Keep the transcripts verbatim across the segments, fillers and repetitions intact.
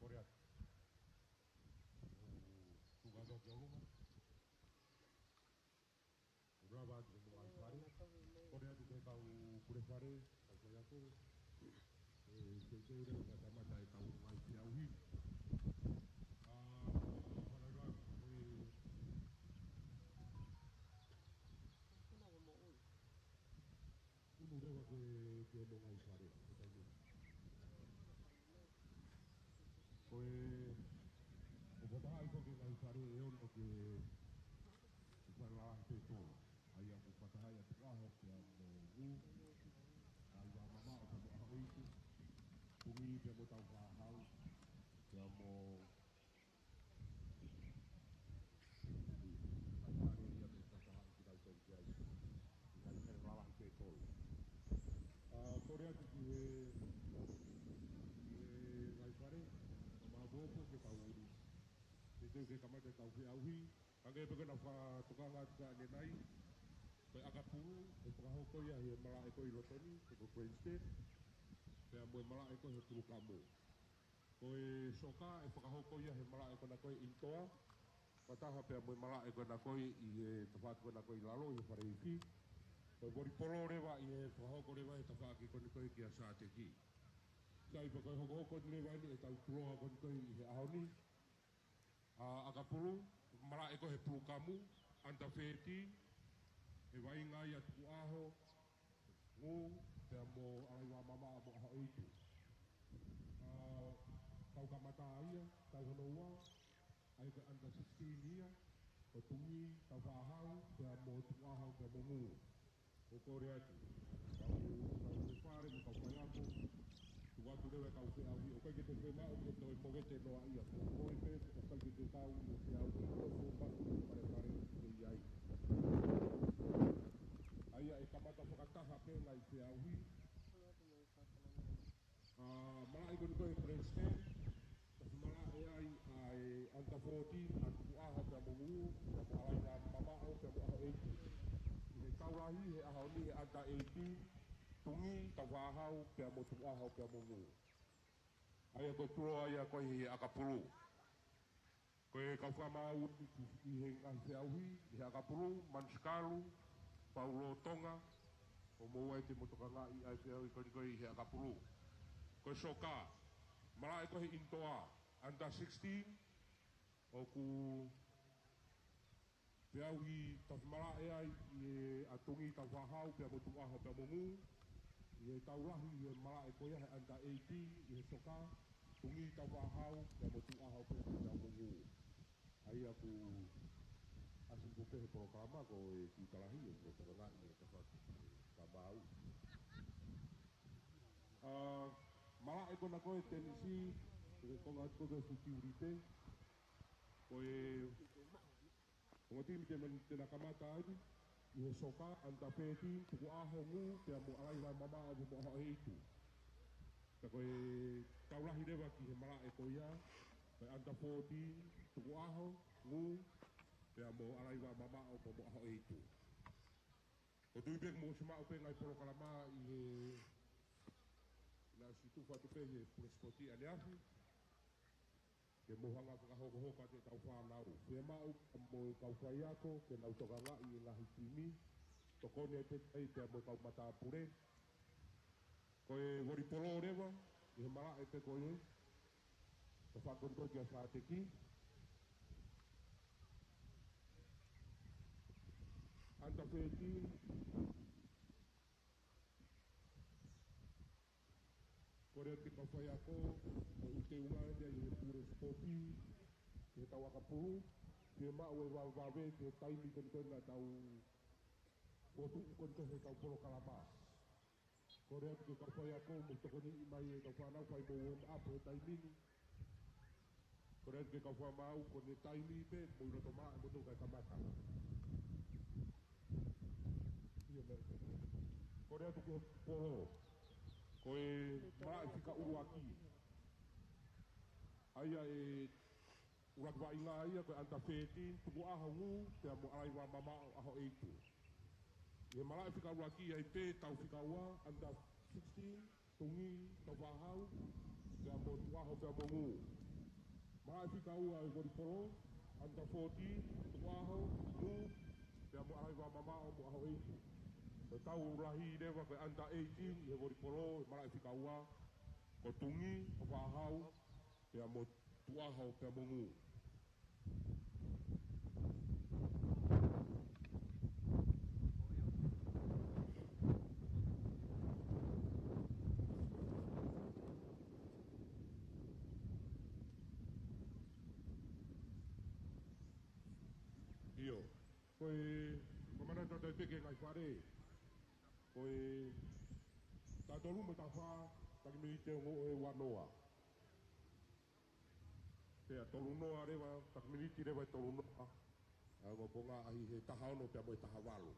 Kole atu. Tuʻu kātoa ki ʻolunga. Lava atu ki he ngaahi fale. Kole atu ki he kau pule fale, kau faiako. ʻE, teuteu leva ke kamata e kau ngaahi feʻauhi. ʻA, fala lava, ʻe, Unu leva ke, ke mo ngaahi fale, ke tai mo. Ko e, ʻoku fakahā ko e ngaahi fale ʻe ono ke, ke fale lalahi pē tolu. ʻA ia ʻoku fakahā ʻa Tukuʻaho pea mo Ngū. ʻAi Vaʻa Mamaʻo pea mo ʻAhoʻeitu. Tungī pea mo Taufaʻāhau. Pea mo Ngaahi fale ia ke fakahā ki tau tau ki ai. Ngaahi fale lalahi pē tolu. ʻA, kole atu ki he, ki he ngaahi fale, ʻa Maʻamopo ke kau uri. Teuteu ke kamata e kau feʻauhi, hangē pē ko ʻena fakatokanga atu ʻanenai, ko e ʻakapulu, ʻe fakahoko ia he malaʻe ko ē ʻi loto ni, ko e grandstand, pea mo e malaʻe ko ē he pulu kamu. Ko e soka ʻe fakahoko ia he malaʻe ko ena ko ē ʻi Toa, fakataha pea mo e malaʻe ko ena ko ē ʻi he tafaʻaki ko ena ko ē ʻi lalo ʻi he fale ifi. Ko e volipolo leva ʻe fakahoko leva he tafaʻaki ko ena ko ē kia Sāteki. Sai pē ko e hokohoko leva eni ʻetau tuloa ko ena ko ē ʻi he ʻaho ni. ʻA, ʻakapulu, malaʻe ko ē he pulu kamu, under thirteen, ʻe vaʻinga ai ʻa Tukuʻaho, Ngū, pea mo ʻAi Vaʻa Mamaʻo mo ʻAhoʻeitu. ʻA, tau kamata ia, tau hono ua, ʻa ia ko e under sixteen ia, ko Tungī, Taufaʻāhau, pea mo Tukuʻaho, pea mo Ngū. ʻOku kole atu. Kau, kau pule fale, mo e kau faiako. Tuku atu leva e kau feʻauhi. ʻOku ʻikai ke te fiemaʻu ke toe movete noa ia. Ko koe pē, ʻoku ʻikai ke te kau ʻi he feʻauhi. Ko e fiemaʻu ke fale fale ke ʻi ai. ʻA ia ʻe kamata fakataha pē ngaahi feʻauhi. ʻA, malaʻe ko ena ko ē grandstand, tafi malaʻe ai ʻa e under fourteen, ʻa Tukuʻaho pea mo Ngū, pea mo ʻAi Vaʻa Mamaʻo, pea mo ʻAhoʻeitu. ʻI he kau lahi he ʻaho ni he under eighteen, Tungī, Taufaʻāhau, pea mo Tukuʻaho, pea mo Ngū. ʻA ia ko e tuloa ia ko ē he ʻakapulu. Ko e kau fakamaau ʻi he ngaahi feʻauhi, ʻi he ʻakapulu, Manusikalu, Paulo Tonga, ʻo mou ʻai ke mo tokangaʻi ʻa e feʻauhi ko ena ko ē ʻi he ʻakapulu. Ko e soka, malaʻe ko ē he ʻi Toa, under sixteen, ʻoku feʻauhi tafi malaʻe ai ʻa Tungī, Taufaʻāhau, pea mo Tukuʻaho, pea mo Ngū. ʻI he kau lahi he malaʻe ko ia he under eighteen, ʻi he soka, Tungī, Taufaʻāhau, pea mo Tukuʻaho, pea mo Ngū. ʻA ia ʻoku ʻasi pē he polokalama ko e kiʻi talahi ʻo e polokalama ʻi he tafaʻaki fakamaau. ʻA, malaʻe ko ena ko ē tenisi, ko e konga atu ko ē security, ko e ongo timi te mani te na kamata ai, ʻi he soka, under thirteen, Tukuʻaho, Ngū, pea mo ʻAi Vaʻa Mamaʻo mo ʻAhoʻeitu. Pea ko e kau lahi leva ki he malaʻe ko ia, ko e under fourteen, Tukuʻaho, Ngū, pea mo ʻAi Vaʻa Mamaʻo mo ʻAhoʻeitu. ʻOku ou tui pē ʻoku mou ʻosi maʻu pē ngaahi polokalama ʻi he, naʻe ʻosi tufa atu pē he pule sipoti ʻaneafi. Ke mou hanga fakahokohoko atu ʻetau fānau. Fiemaʻu mo e kau faiako, ke nau tokangaʻi e ngaahi timi. Tokoni ʻa e pekai pea mo e kau matāpule. Ko e volipolo leva, ʻi he malaʻe pē ko ē. Ka fakon ko kia Sāteki. Under thirteen. Kole atu ki he kau faiako, ʻoku teunga ʻeni ʻi he pule sipoti, ki he tau ʻakapulu, fiemaʻu e vavevave, ki he taimi ko eni ko ē naʻa tau fokotuʻu ko eni ko ē he kau polokalama. Kole atu ki he kau faiako, mou tokoniʻi mai e kau fānau fai mo warm up he taimi ni. Kole atu ki he kau fakamaau, ko ʻene taimi pē, mou ʻi loto malaʻe mo tau kae kamata. ʻIo meʻa. Kole atu ki he polo. Ko e malaʻe fika ʻuluaki. ʻA ia e ʻuluaki vaʻinga ia ko e under thirteen, Tukuʻaho, Ngū, pea mo ʻAi Vaʻa Mamaʻo, ʻAhoʻeitu. ʻI he malaʻe fika ʻuluaki ai pē tau fika ua, under sixteen, Tungī, Taufaʻāhau, pea mo Tukuʻaho, pea mo Ngū. Malaʻe fika ua ʻo e volipolo, under fourteen, Tuʻaho, Mū, pea mo ʻAlavai Vaomamaʻo mo ʻAhoʻeitu. Ko e kau lahi leva ko e under eighteen ʻi he volipolo, malaʻe fika ua, ko Tungi, ʻOfaʻahau, pea mo Tuʻaho, pea mo Mū. ʻIo, ko e, ko e manatu atu pē ki he ngaahi fale. Ko e taha tolu mo e taha fā, taki miniti ʻe ongo ʻe ua noa. Pea tolu noa leva, taki miniti leva ʻe tolu noa. ʻA e ongo pongipongi ʻaʻahi he taha ono pea mo e taha valu.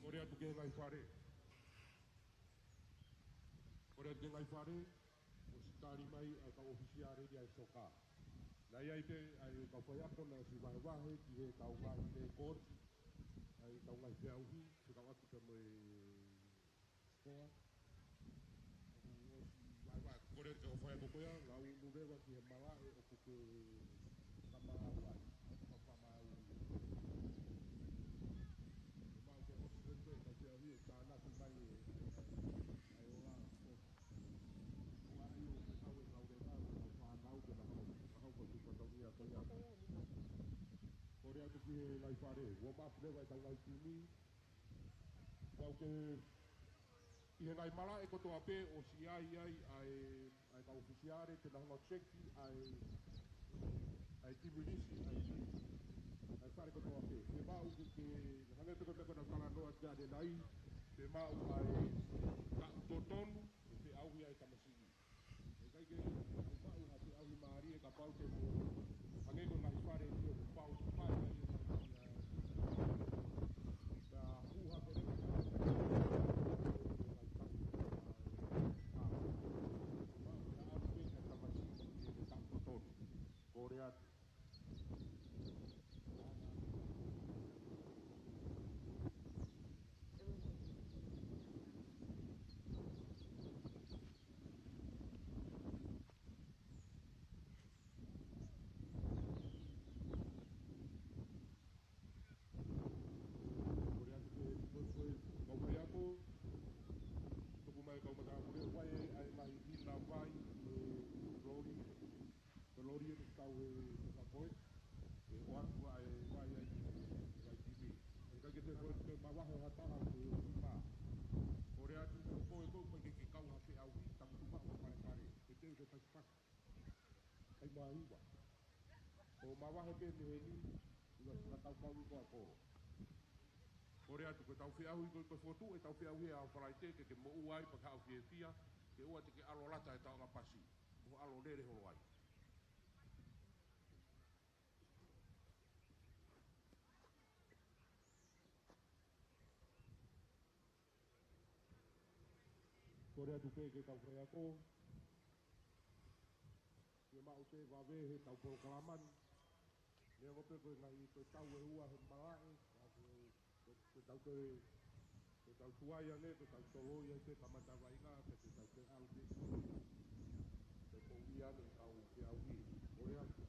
Kole atu ki he ngaahi fale. Kole atu ki he ngaahi fale, ʻosi tali mai ʻa e kau ʻofisiale ia ʻa e soka. Naʻe ʻi ai pē ʻa e kau faiako naʻe ʻosi vahevahe ki he kau ngaahi lēkooti ʻa e kau ngaahi feʻauhi, fekauʻaki pea mo e sikoa. ʻOku ʻosi vahevahe, kole atu ki he kau faiako ko ia, ngāue ʻunu leva ki he malaʻe ʻoku ke fakamaau ai, ʻoku ke fakamaau. Ke maʻu ke ʻosi leva ʻa e kau feʻauhi ʻo tānaki mai ʻa e, ʻa e, ʻa e ola. ʻOku ʻai ʻo fekau e kau leva, kau fānau ke nau, nau kau ki he fatongia ko ia. Kole atu ki he ngaahi fale, warm up leva e kau ngaahi timi. Kau ke ʻi he ngaahi malaʻe kotoa pē ʻosi ʻi ai ʻa e, ʻa e kau ʻofisiale, te nau hanga ʻo seki ʻa e, ʻa e timi lisi, ʻa e, ʻa e fale kotoa pē. Ke maʻu ke, ke hangē pē ko e meʻa ko ē naʻa ku talanoa ki ai ʻanenai, ke maʻu ʻa e taʻu totonu, ʻe feʻauhi ai e tamasiʻi. ʻIkai ke maʻu ha feʻauhi mālie kapau te mou hangē ko e ngaahi fale ni ʻoku pau ke fai ai e ngaahi, ʻa, ka hū hake leva. Maʻu ke ʻalu pē ki he tamasiʻi ke ne taʻu totonu. Kole atu. Kole atu ki he, ko e, ko e kau faiako, tuku mai kau matāpule, ʻoku ʻi ai ʻa e ngaahi ina vai, ʻe loli, ʻe loli ʻe tau he, he fakoe, ʻe ʻoatu ʻa e vai ʻa e, ʻa e timi. ʻIkai ke toe, toe mavahe ha taha ke ʻosi mā. Kole atu ko koe ko ē ʻoku ʻikai ke ke kau ha feʻauhi, tangutu maʻu ha palopalema, ke teu ke pasipasi. ʻAi māhiva. ʻO mavahe pē mei heni, ʻi he fakakaukau ko ē ʻa e kolo. Kole atu ko e tau feʻauhi ko ē, ko e fokotuʻu ʻetau feʻauhi he ʻaho Falaite ke ke moʻua ai pea ke haʻu fiefia, ke ʻoua te ke ʻalu ʻo lata he taʻonga pasi, mo ʻalu ʻo lele holo ai. Kole atu pē ki he kau faiako, ke maʻu pē vave he tau polokalama ni. Neongo pē ko e ngaahi, ko e tau ʻe ua he malaʻe, ka ko e, ko e, ko e tau ke, ko e tau tuai ange, ko e tau toloi ai pē kamata vaʻinga, pea ko e tau ke ʻalu pē. Pea ko ia ne kau feʻauhi. Kole atu.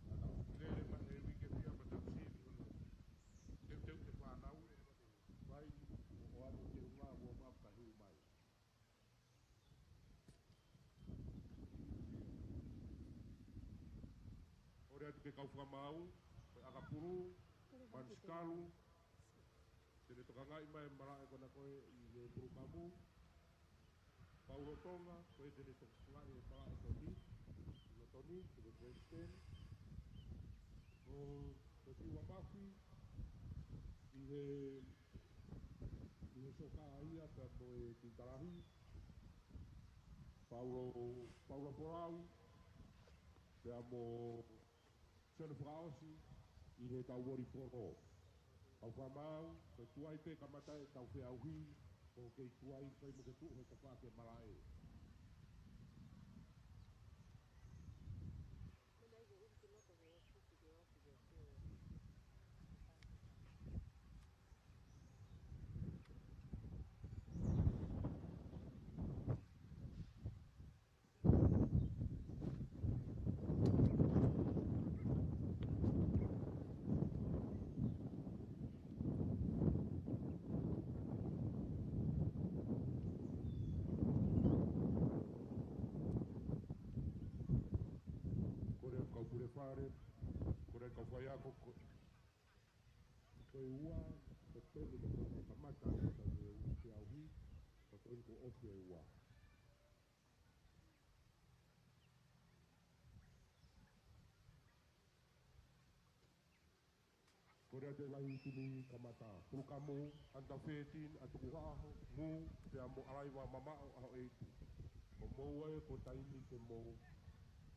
ʻA tau lele mai he uike fiha pea tau sivi hono teuteu e fānau, vai, ʻo ʻalu ke ʻunga, warm up ka hū mai. Kole atu ki he kau fakamaau, ko e ʻakapulu, Manisikalu, te ne tokangaʻi mai e malaʻe ko ena ko ē ʻi he pulukamu, Paulo Tonga, ko ia te ne tokangaʻi e malaʻe ko eni, Lotoni, ko e president, ko, ko Siua Mafi, ʻi he, ʻi he soka ia pea mo e Titalahi, Paulo, Paula Folau, pea mo Sione Fakaʻosi ʻi he tau volipolo. Kau fakamaau, ko e tuai pē kamata e tau feʻauhi, ʻoku kei tuai, ʻikai mo ke tuʻu he tafaʻaki e malaʻe. Mena i ko uli ke noko he ofi ki he ofi ke ke. Pule fale, ko e kau faiako, ko, ko e ua, ko e tolu, ko e kamata, ko e ua, ko e ua. Kole atu e ngaahi timi kamata. Pulukamu, under thirteen, ʻa Tukuʻaho Ngū, pea mo ʻAlaiva Mamaʻo, ʻAhoʻeitu. Ko moua ē ko e taimi ke mou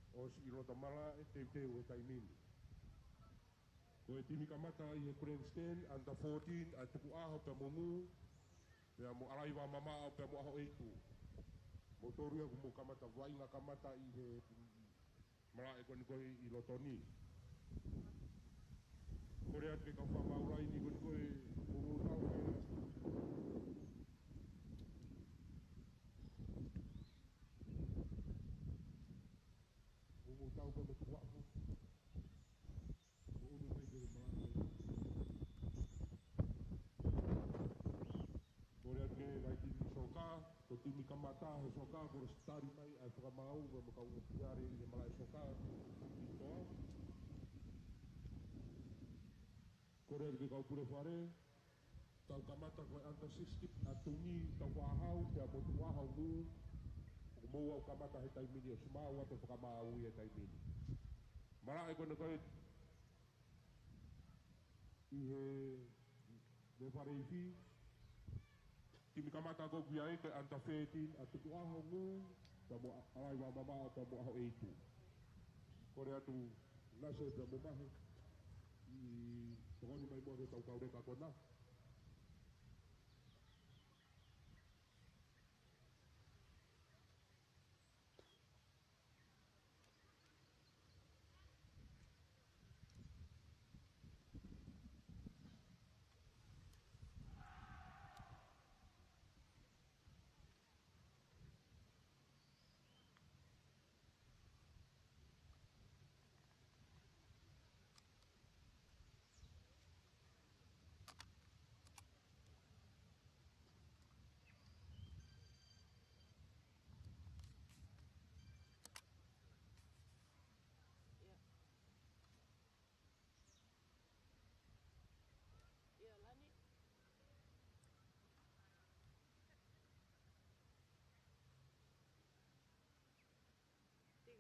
ʻosi ʻi loto malaʻe, teuteu he taimi ni. Ko e timi kamata ʻi he grandstand, under fourteen, ʻa Tukuʻaho pea mo Ngū, pea mo ʻAlaiva Mamaʻo, pea mo ʻAhoʻeitu. Moutolu ia ʻoku mou kamata, vaʻinga kamata ʻi he malaʻe ko eni ko ē ʻi loto ni. Kole atu ke kau fakamaau laini ko eni ko ē, mou tau mai. Mou tau ko ē mo Tukuʻaho. Mou ʻunu mai ki he malaʻe. Kole atu ki he ngaahi timi soka, ko e timi kamata he soka, kole atu ke tali mai ʻa e fakamaau, mo e kau ʻofiale ʻi he malaʻe soka ʻi Toa. Kole atu ki he kau pule fale, tau kamata ko e under sixteen ʻa Tumi Taufaʻahau, pea mo Tukuʻaho Ngū, ʻoku mou ō ʻo kamata he taimi ni ʻosi maau atu e fakamaau ʻi he taimi ni. Malaʻe ko eni ko ē ʻi he, he fale ifi. Timi kamata ko ē ʻoku ʻi ai ko e under thirteen ʻa Tukuʻaho Ngū, pea mo ʻAlaiva Mamaʻo, pea mo ʻAhoʻeitu. Kole atu Nase pea mo Mahe, ʻi tokoni mai muʻa ke tau kauleka ko ena. ʻIo. ʻIo, Lani. Tiga.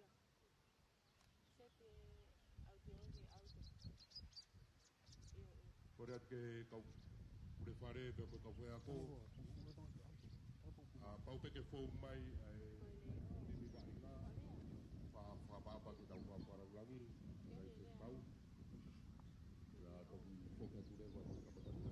Seti e audio, audio. ʻIo, ʻio. Kole atu ki he kau pule fale pea mo e kau faiako. ʻA, pau pē ke fou mai ʻa e timi vaʻinga. Fa, fa, fa, fa, ke tau fa, fa, rau langi. Ia, ia, ia. Pau. Ia, toki foki atu leva, toki kamata atu.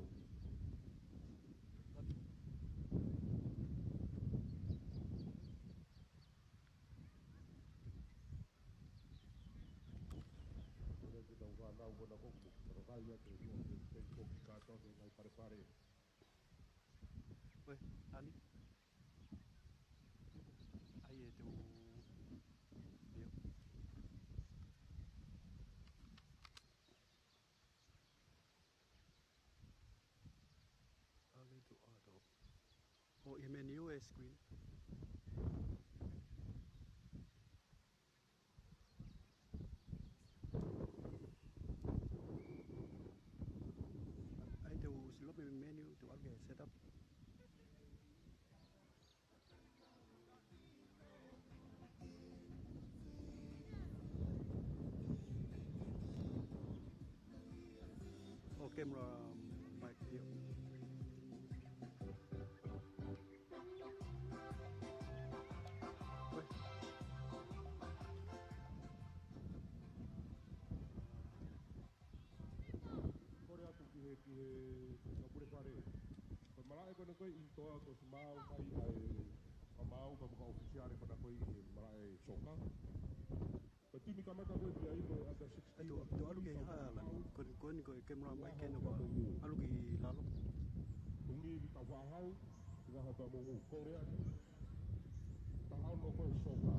Kole atu ki he kau fānau ko ena ʻoku mou kakato atu, ʻoku mou kei foki kātoa ki he ngaahi fale fale. Ue, Ani. ʻAi e teu. ʻIo. ʻAlu atu ʻo ʻalu. ʻO ʻi he menu e screen. ʻAi teu ʻosi lope menu, teu ʻalu ki he setup. ʻO camera mic, ʻio. Kole atu ki he, ki he, ki he kau pule fale. Ko e malaʻe ko ena ko ē ʻi Toa kuo ʻosi maau mai ʻa e, ka maau ka mo e kau ʻofisiale ko ena ko ē ʻi he malaʻe soka. Ko e timi kamata ko ē ʻoku ʻi ai ko e under sixteen. ʻAi teu, teu ʻalu ki he hā, Lani. Ko eni, ko eni ko e camera mic ʻoku ʻalu ki lalo. Tumi Taufaʻahau, Tukuʻaho pea mo Ngū. Kole atu. Taha ono ko e soka.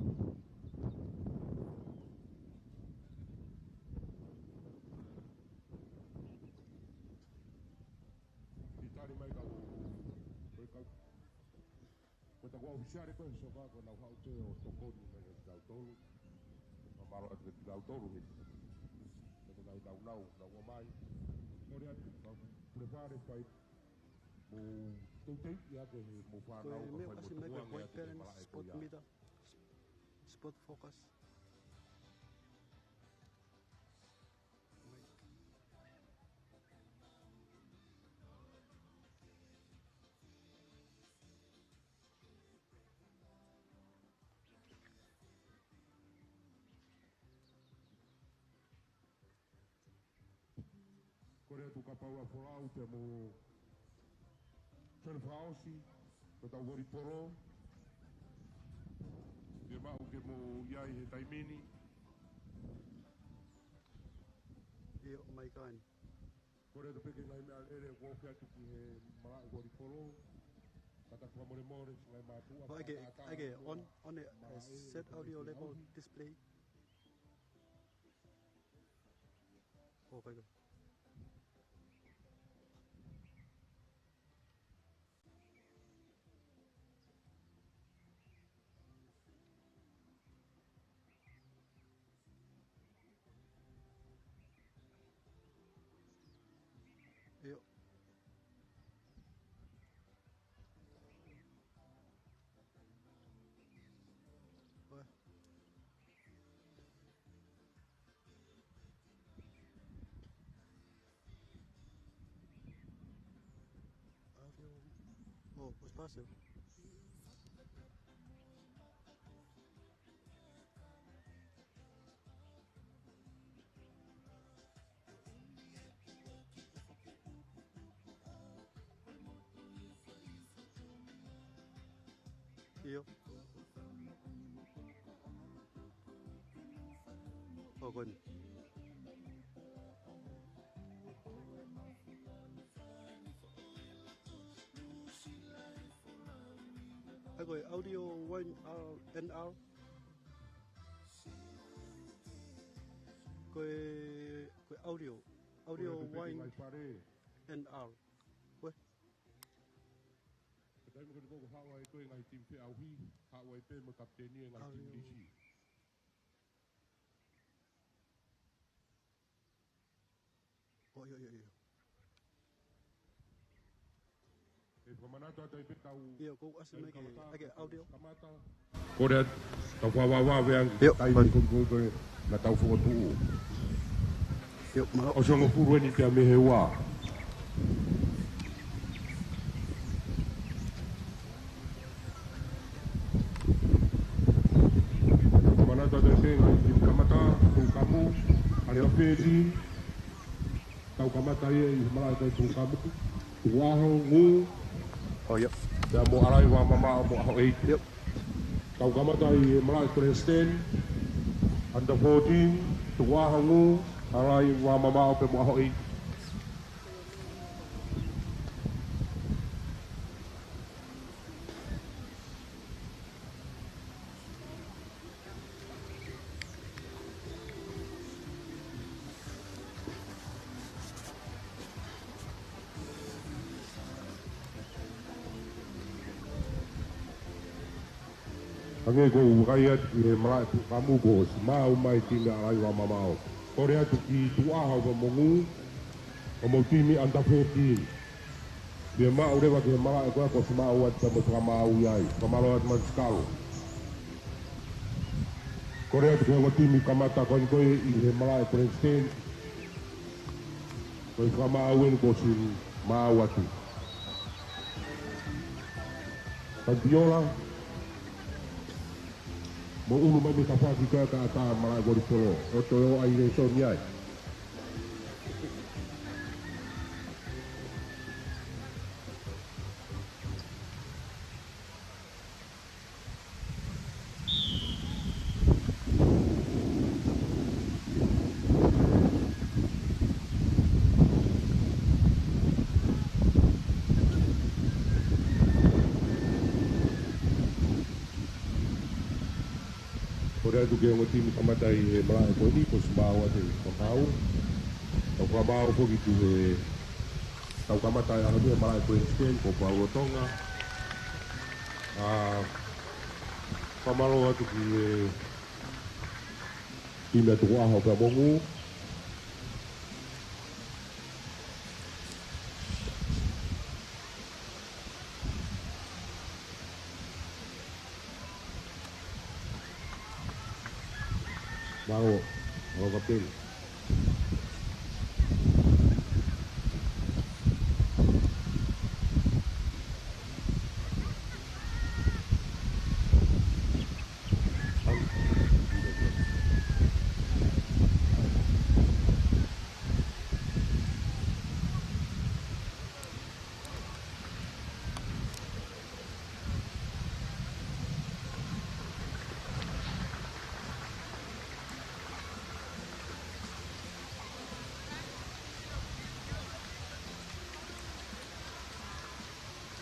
Tali mai ka ko e kau, ko e kau ʻofisiale ko ē soka ko ʻenau haʻu pē ʻo tokoni mai kiate kitautolu. Ka mou Alo atu ke tau tolu he. Ko e nau nau nau nau mai. Kole atu ka pule fale fai. Mo teuteu ia ke mo fānau ka fai mo tukuange atu ke malaʻe ko ia. Spot meter. Spot focus. Kole atu ka Paula Folau pea mo Tony Faosi, ko tau volipolo. Fiemaʻu ke mo ʻi ai he taimi ni. ʻIo, mai kāni. Kole atu pē ke ngaahi meʻalele kuo ofi atu ki he malaʻe volipolo. Kātaki fakamolemole siʻi ngaahi mātuʻa. Ake, ake, on, on e, set audio level display. Oh, kai, kai. ʻIo. Oh, pues pase. ʻIo. Oh, ko eni. Ai, ko e audio Y R N R. Ko e, ko e audio. Audio Y R N R. Ko e. Ko e taimi ko eni ko ē haʻu ai ko ē ngaahi timi feʻauhi, haʻu ai pē mo e kapiteni e ngaahi timi D C. ʻIo, ʻio, ʻio, ʻio. ʻE fakamanatu atu ai pē tau. ʻIo, ko u ʻasi mai ke, ake audio. Kamata. Kole atu, tau fakavavevave ange. ʻIo, taimi ko ē ko ē, naʻa tau fokotuʻu. ʻIo, mālō. ʻOsi hongofulu eni pea mei he ua. Fakamanatu atu ai pē ngaahi timi kamata, Tuʻukamu, ʻAliʻi Feti. Tau kamata ia ʻi he malaʻe ko ē Tuʻukamu, Tukuʻaho, Ngū. Oh, ʻio. Pea mo ʻAlai Vaomamaʻo mo ʻAhoʻeiki. ʻIo. Tau kamata ʻi he malaʻe President, under fourteen, Tukuʻaho, Ngū, ʻAlai Vaomamaʻo pea mo ʻAhoʻeiki. Hangē ko u vakai atu ki he malaʻe Tuʻukamu kuo ʻosi maau mai e timi ʻa ʻAlai Vaomamaʻo. Kole atu ki Tukuʻaho pea mo Ngū, ko homou timi under fourteen. Fiemaʻu leva ki he malaʻe ko ē kuo ʻosi maau atu pea mo fakamaau ai. Fakamālō atu Manusikalo. Kole atu ki he ongo timi kamata ko eni ko ē ʻi he malaʻe President. Ko e fakamaau eni kuo ʻosi maau atu. Ka viola. Mou ʻunu mai mei tafaʻaki ko ē ka ʻatā malaʻe volipolo. ʻO toe ʻai lēsoni ai. Kole atu ki he ongo timi kamata ʻi he malaʻe ko eni, kuo ʻosi maau atu e fakamaau. Tau fakamaau foki ki he tau kamata ʻi he malaʻe President ko Paulo Tonga. ʻA, fakamālō atu ki he Timi ʻa Tukuʻaho pea mo Ngū. Mālō, mālō kapiteni.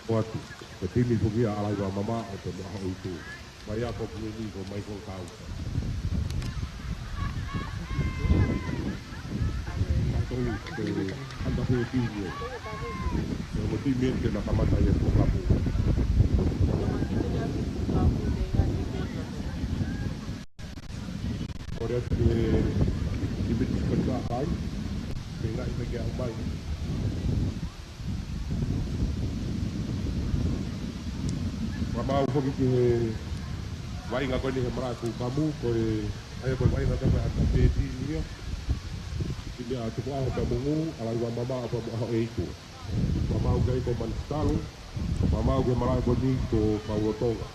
ʻOatu, ko e timi foki ʻa ʻAlaiva Mamaʻo pea mo ʻAhoʻeitu. Faiako ki heni ko Michael Kauka. Tolu, ko e under thirteen ia. Ko e timi eni te na kamata ia ko Kapu. Kole atu ki he timi Springfield High, feingaʻi mai ke aʻu mai. Fakamaau foki ki he vaʻinga ko eni he malaʻe Fukamu, ko e, ʻa ia ko e vaʻinga ko ē ʻa e under thirteen ia. Timi ʻa Tukuʻaho pea mo Ngū, ʻAlaiva Mamaʻo pea mo ʻAhoʻeitu. Fakamaau ki he ʻEiki ko Manisitalo, fakamaau ki he malaʻe ko eni ko Kaulotonga.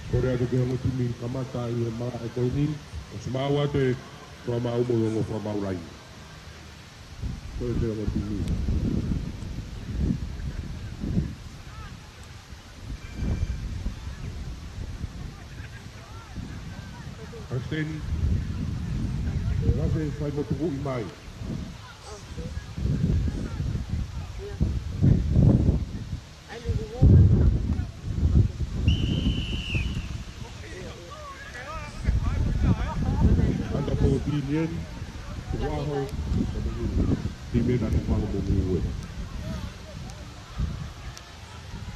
Kole atu ki he ongo timi kamata ʻi he malaʻe ko eni, ʻosi maʻu atu e fakamaau mo e ongo fakamaau laine. Ko e ongo timi. Kapiteni, Lase, fai mo tukuʻi mai. Under fourteen eni, Tukuʻaho, timi ʻa Tukuʻaho mo Ngū.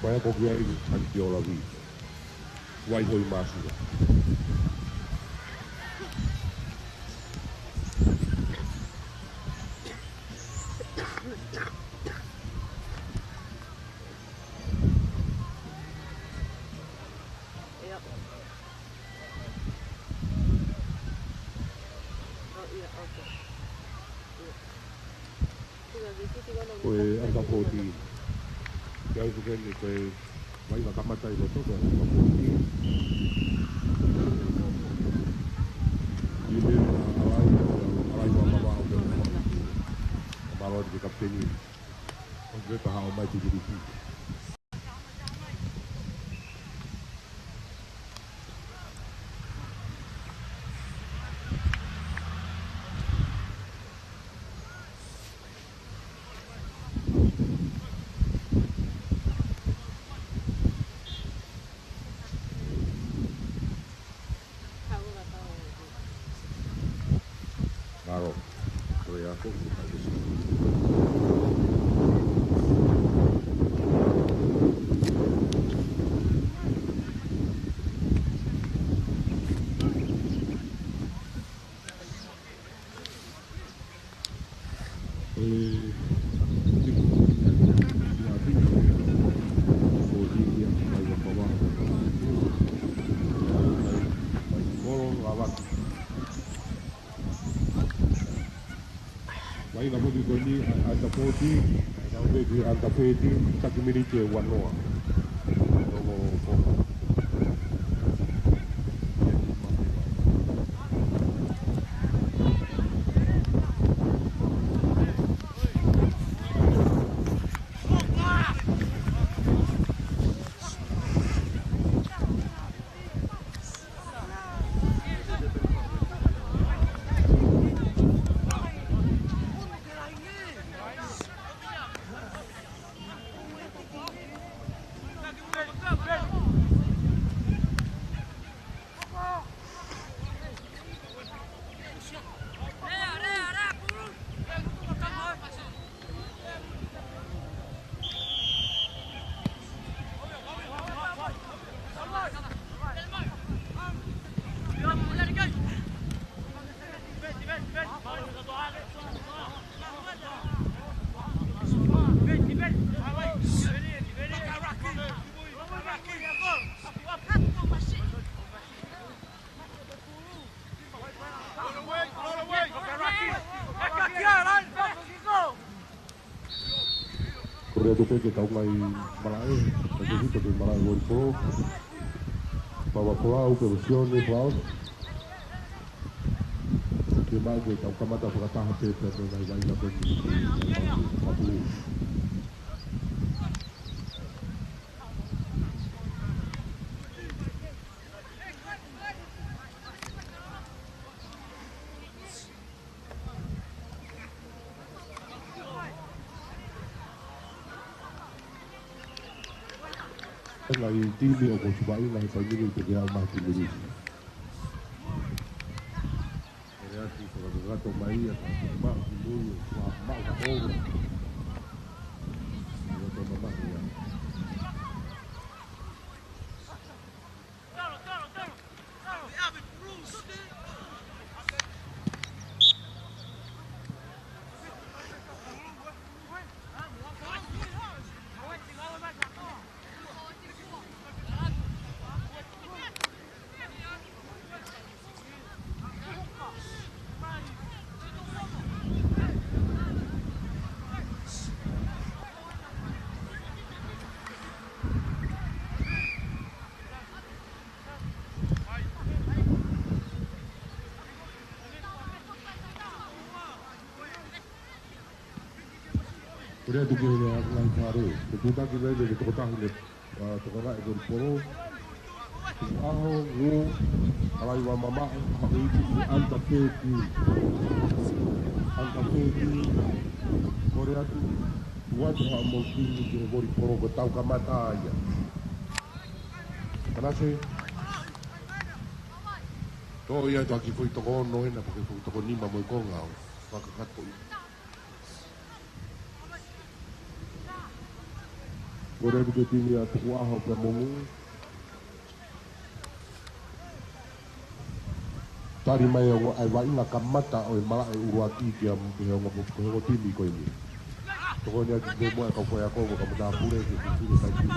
Faiako ki ai, Anti Olavi. Vai hoi masua. Ko e under fourteen. Ke ai tuke ni ko e vaʻinga kamata ʻi loto ko e under fourteen. ʻI he ʻalai, ʻAlaiva Mamaʻo pea mo ʻAhoʻeitu. Mālō atu ki he kapiteni. ʻOsi pē pea haʻu mai ki he tiki. Mālō. Ko e ako, ko e ako. Vaʻinga foki ko eni, under fourteen, ʻa e under thirteen, taki miniti ʻe uanoa. Kole atu pē ke tau ngaahi malaʻe, ka ke hito ke malaʻe volipolo. Papa Folau, pē mo Sione Folau. Ke maʻu ke tau kamata fakataha pē pea mo e ngaahi vaʻinga ko eni. Patu. Ngaahi timi ʻoku ʻosi vaʻinga he taimi ni, te ke haʻu mai timi ni. Kole atu fakakakato mai ia, ka maʻu ki mui, ʻo maʻu ka ʻoua. Ia ka mamahi ia. Kole atu ki he ngaahi fale. Ko e tūtaki lele ke tokotaha ne, ʻa, toka raʻe ko e polo. Tukuʻaho, Ngū, Halaiuamamaʻe, haʻu ʻi he under thirteen. Under thirteen. Kole atu, tuku atu haʻamou timi ki he volipolo ko e tau kamata ia. Kanase. Toʻo ia ʻa e kiʻi foʻi toko ono ena, pe ko e kiʻi foʻi toko nima mo e konga ʻo fakakakato ia. Kole atu ki he timi ʻa Tukuʻaho pea mo Ngū. Tali mai ʻa e vaʻinga kamata ʻo e malaʻe ʻuluaki ki he ongo, ki he ongo timi ko eni. Tokoni atu pē muʻa e kau faiako mo e kau matāpule ke fifili mai timi.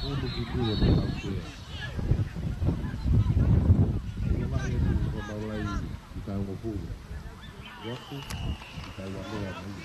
Ulu ki tua mo tau tua. Ua mai e tu ko mau lai ki tau mo pulu. Waku ki tau a mea mai.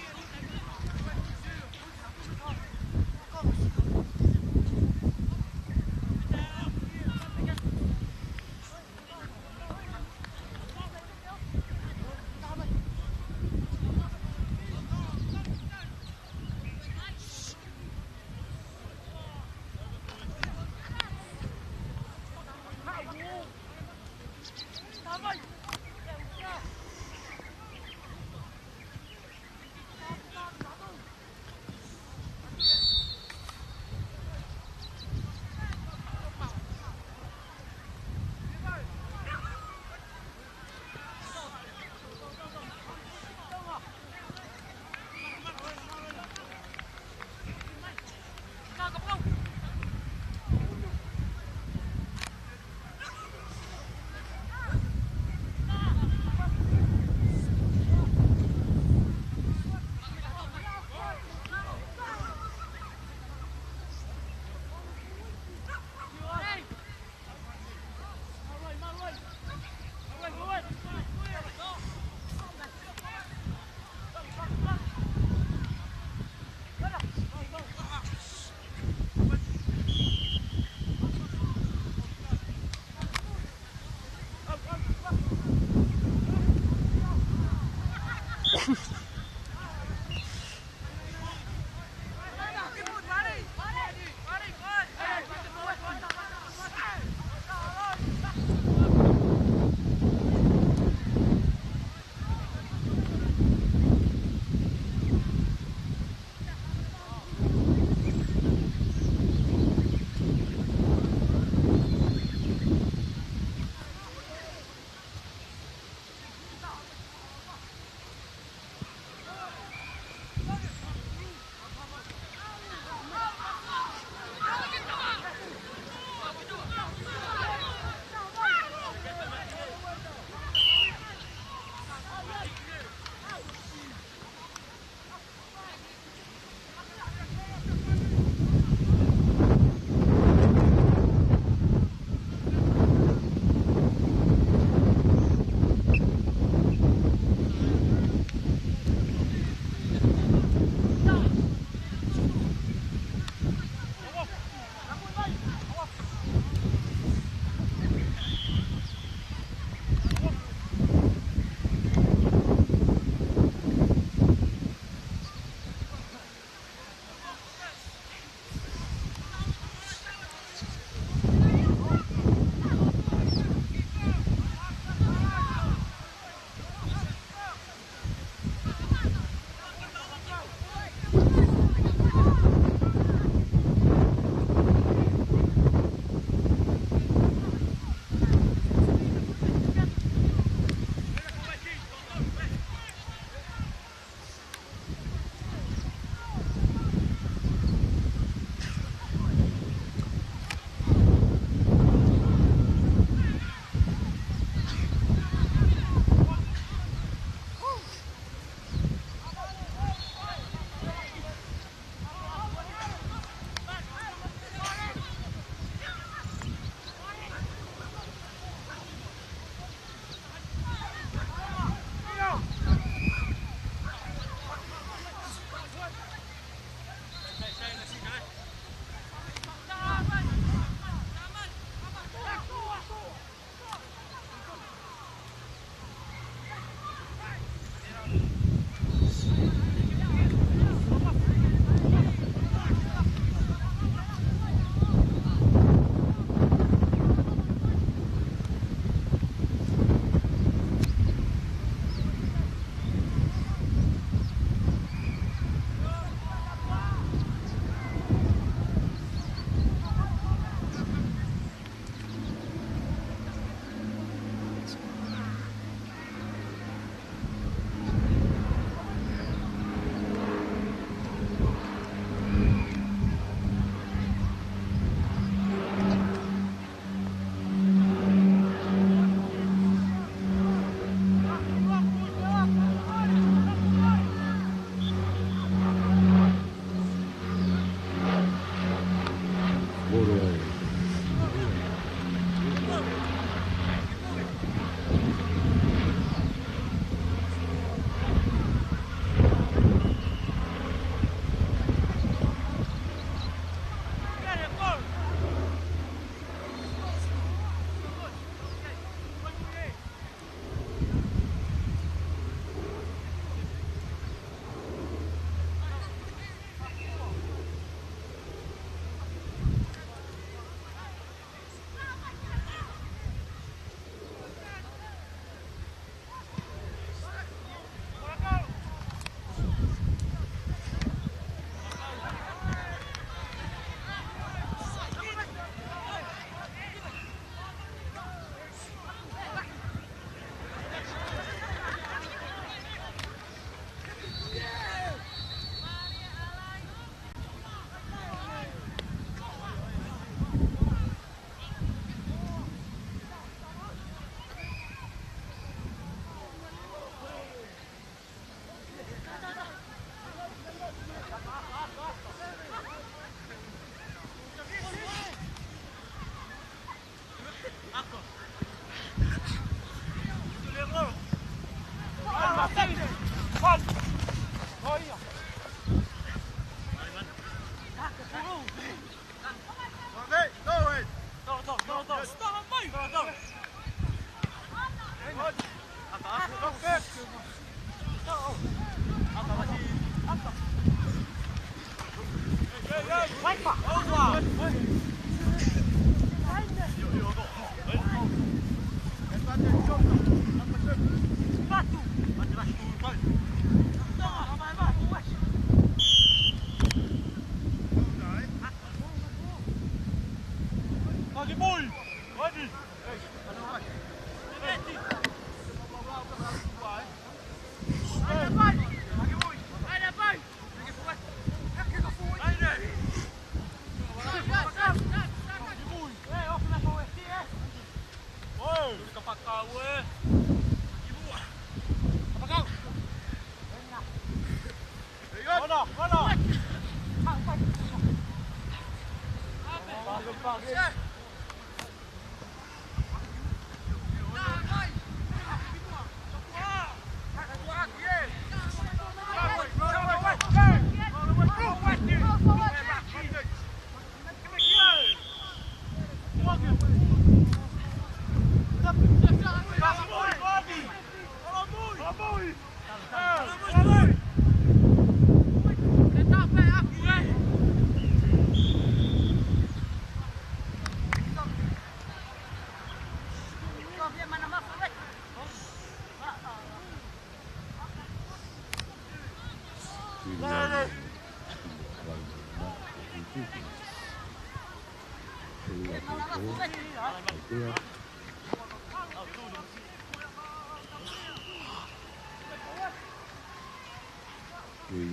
Kei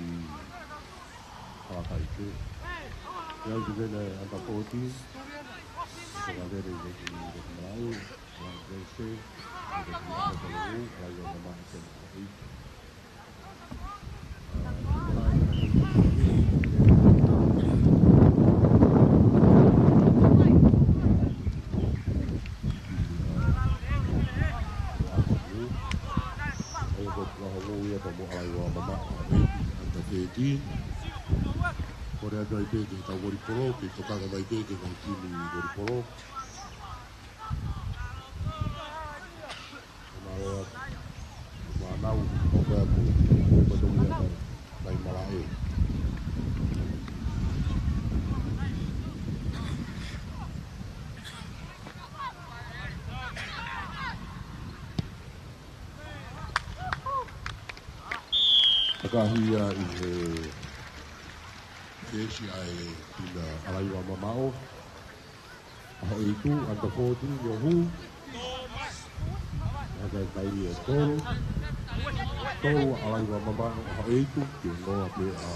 Haʻakai pē. Pea ʻoku pehē ʻe he under fourteen. Ko ka vere i Veki Malau. Wan Vese. Veki Malau. Wan Vese. ʻO ko e ʻaho ia pea mo ʻAlaiuamamaʻo, under thirteen. Kole atu ai pē ke tau volipolo, ke tokanga mai pē ki he ngaahi timi volipolo. Mālō atu. Mānau, ʻo pea atu. Ko e tau ia kai, kai malaʻe. Takahi ia ʻi he keisi ʻa e timi ʻAlaiuamamaʻo. ʻAho ʻeitu, under fourteen, ʻio hū. Haka kai ia tolu. Tolu ʻAlaiuamamaʻo, ʻaho ʻeitu, ke ngoa pē ʻa.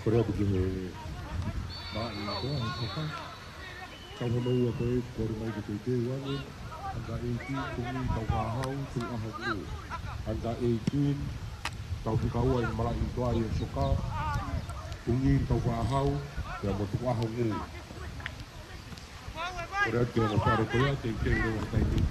Kole atu ki he maʻi ko ē, he soka. Tau hono ua ko ē, kole mai ke teuteu ange. Under eighteen, Tungī Taukahau, Tukuʻaho Ngū. Under eighteen, tau fika ua ʻi he malaʻe ʻi he toa ʻi he soka. Tungī Taukahau, pea mo Tukuʻaho Ngū. Kole atu ki he ongo fale ko ia, teuteu leva he taimi ni.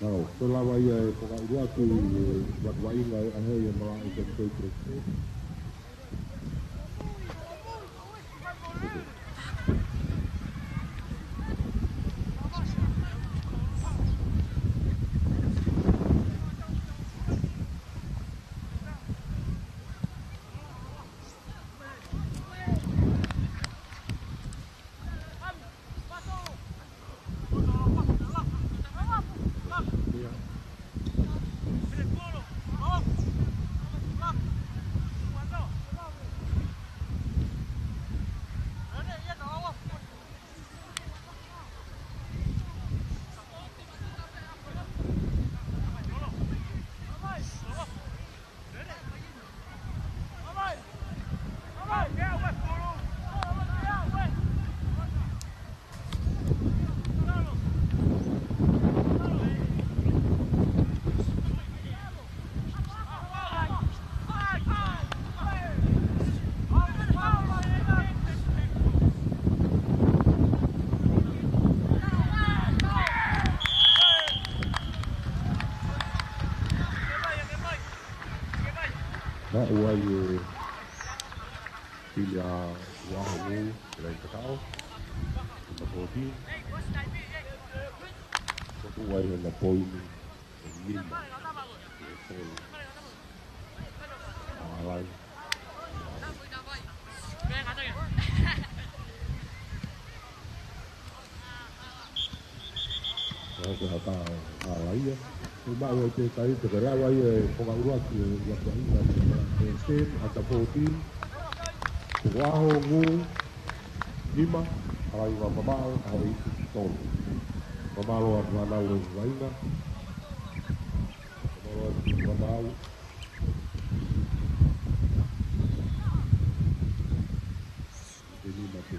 Nau, ko e lava ia e konga ʻuluaki ʻi he vaʻinga ʻa e, ʻa e malaʻe ʻi he Kentucky. Maʻu ai e pili ʻa Tukuʻaho Ngū, ʻi he laine kakau, number fourteen. Ko e tuʻu ai hono poini ʻe nima ʻi he tolu. ʻAlai. Ko e haka ʻa Laia. Ko e maʻu ai pē kai, pea ko e lava ia e konga ʻuluaki ʻi he vaʻinga ʻa e under ten, under fourteen. Tukuʻaho Ngū, nima, ʻAlai Vakamau, ʻAho ʻEiki, tolu. Fakamālō atu fānau e vaʻinga. Fakamālō atu fānau. Te nima pē.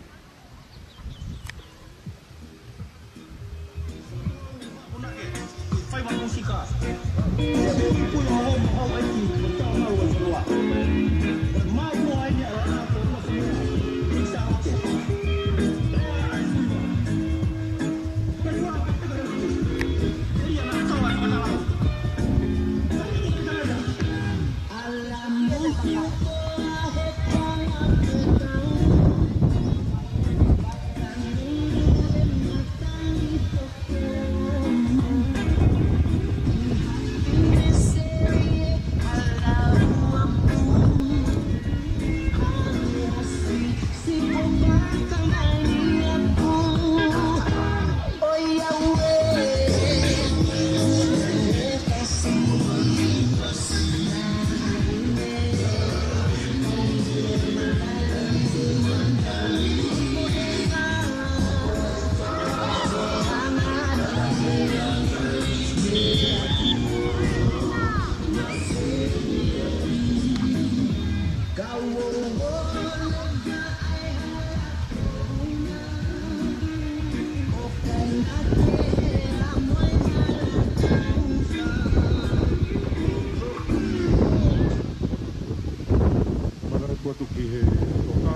Mana atu atu ki he soka,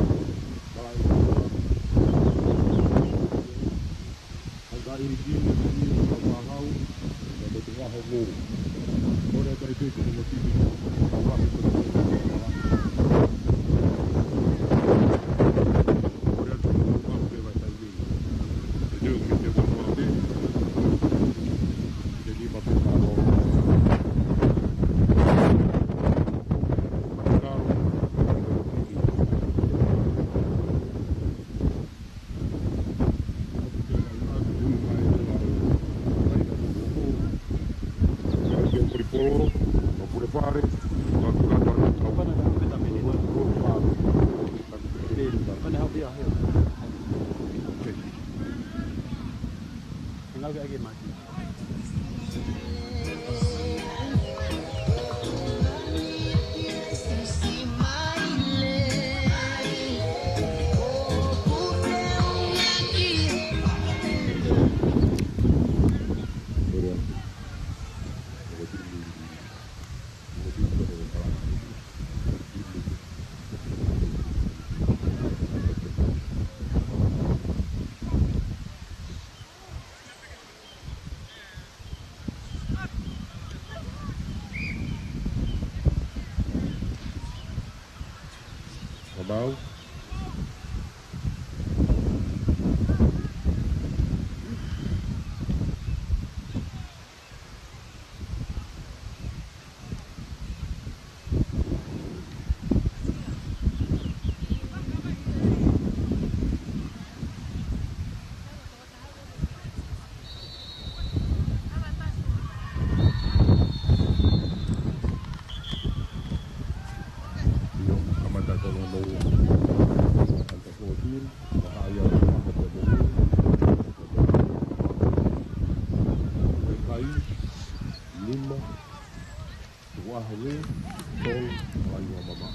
malaʻe ʻi he soka. Hangē ʻi he kini, kini, Tukuʻaho Ngū. Pea mo Tukuʻaho Ngū. Kole atu ai pē ki he ongo timi. Kau lahi ko e timi. Kole atu ki he ongo timi. Te teu ki he ongo timi. Te nima pē ka lo. Matakaro. Polo, no pule fare, no pule fare, no pule fare. Kamau. ʻIo, kamata ko hono ua. Under fourteen, ua haʻi ʻa e maka pea mo e. Kai, lima, ua hongē, tolu, ua iwa mama.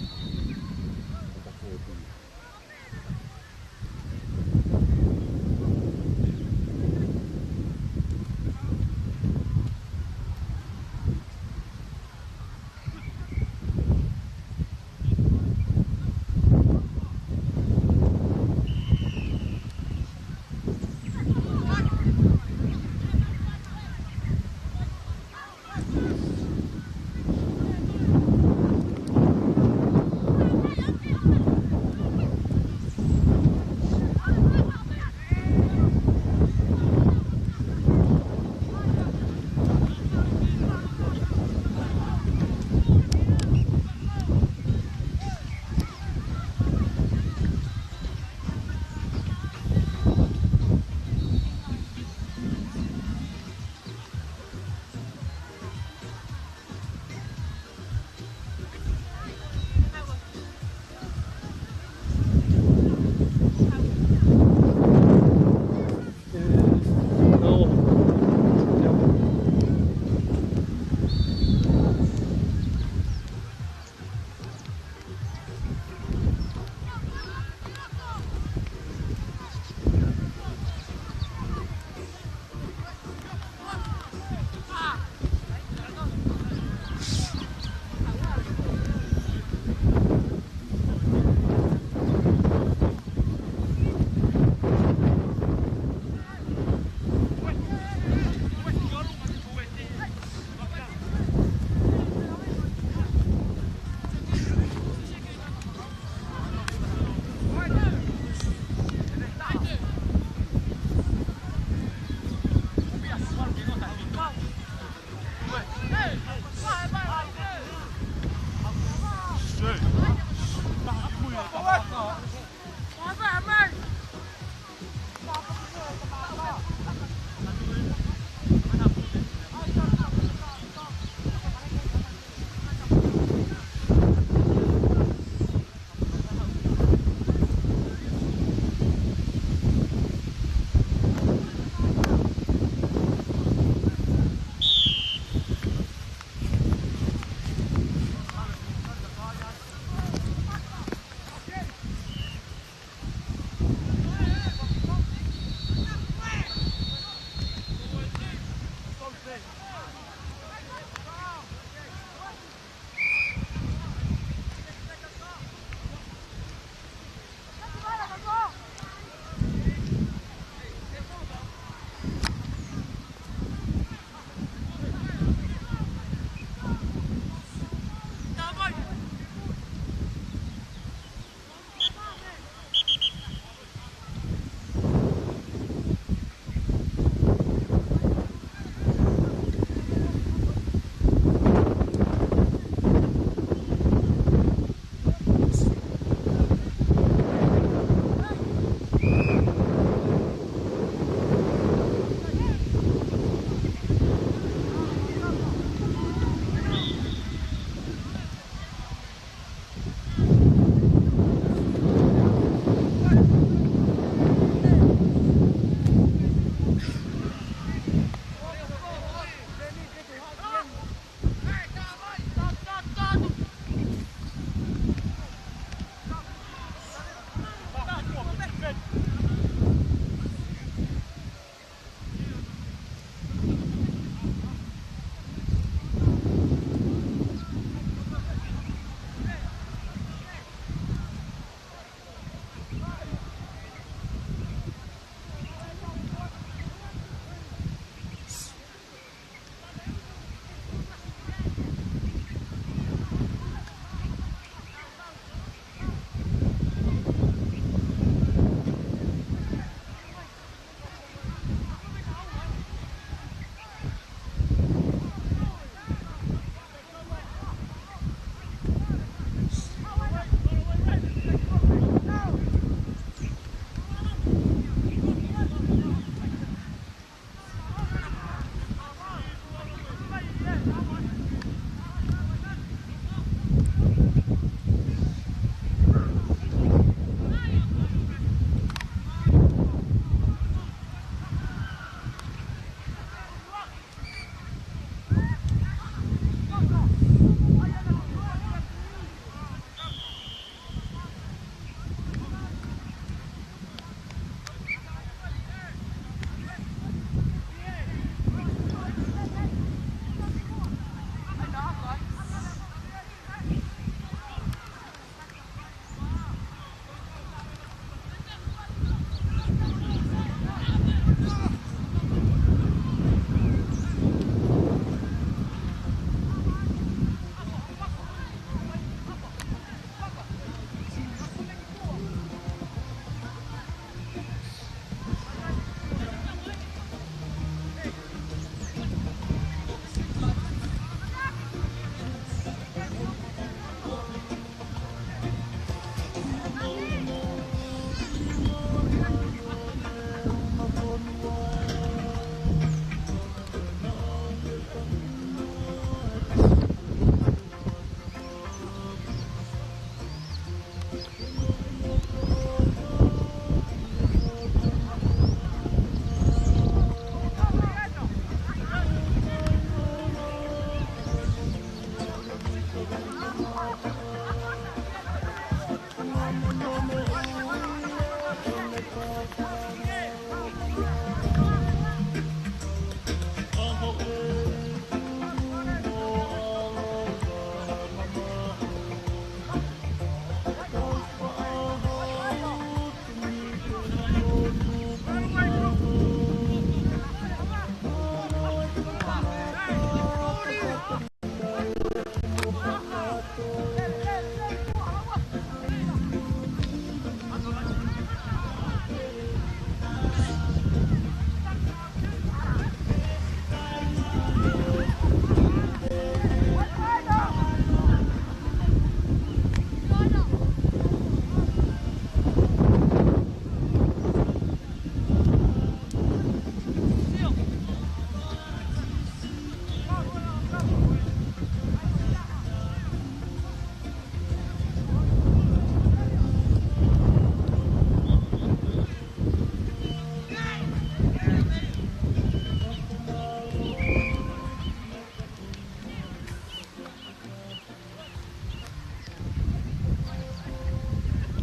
Under fourteen.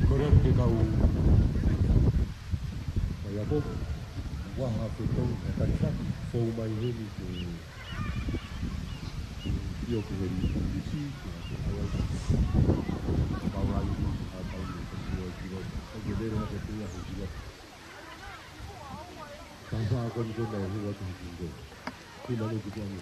Kole atu ke kau faiako, vaha fetongi ʻa Kalifaki, fou mai heni ke ʻio ki he lisi, ke ʻave ʻa e kau laini, ʻa e kau laini, ke ʻio ki he, ʻo ke lele ʻa e kau laini, ke ʻio ki he. Ka sa ko ni ko na hu atu ki he. Ki na ni ki he.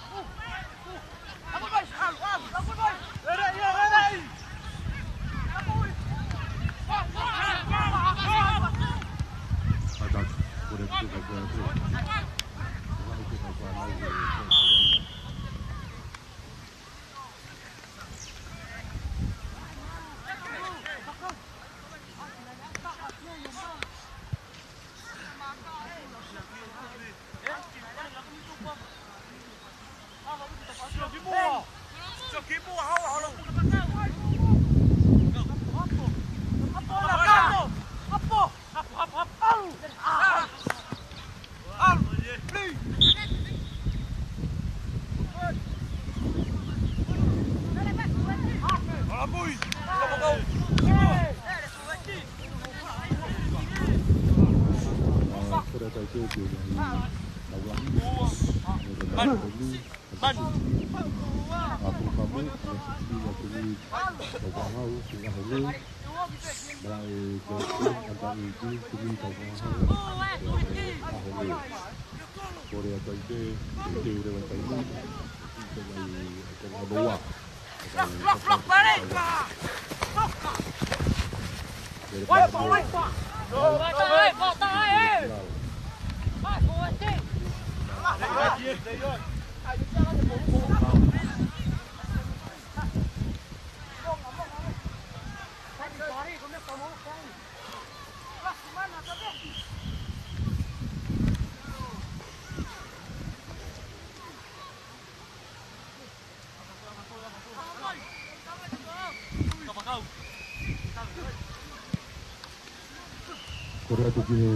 Kole atu ki he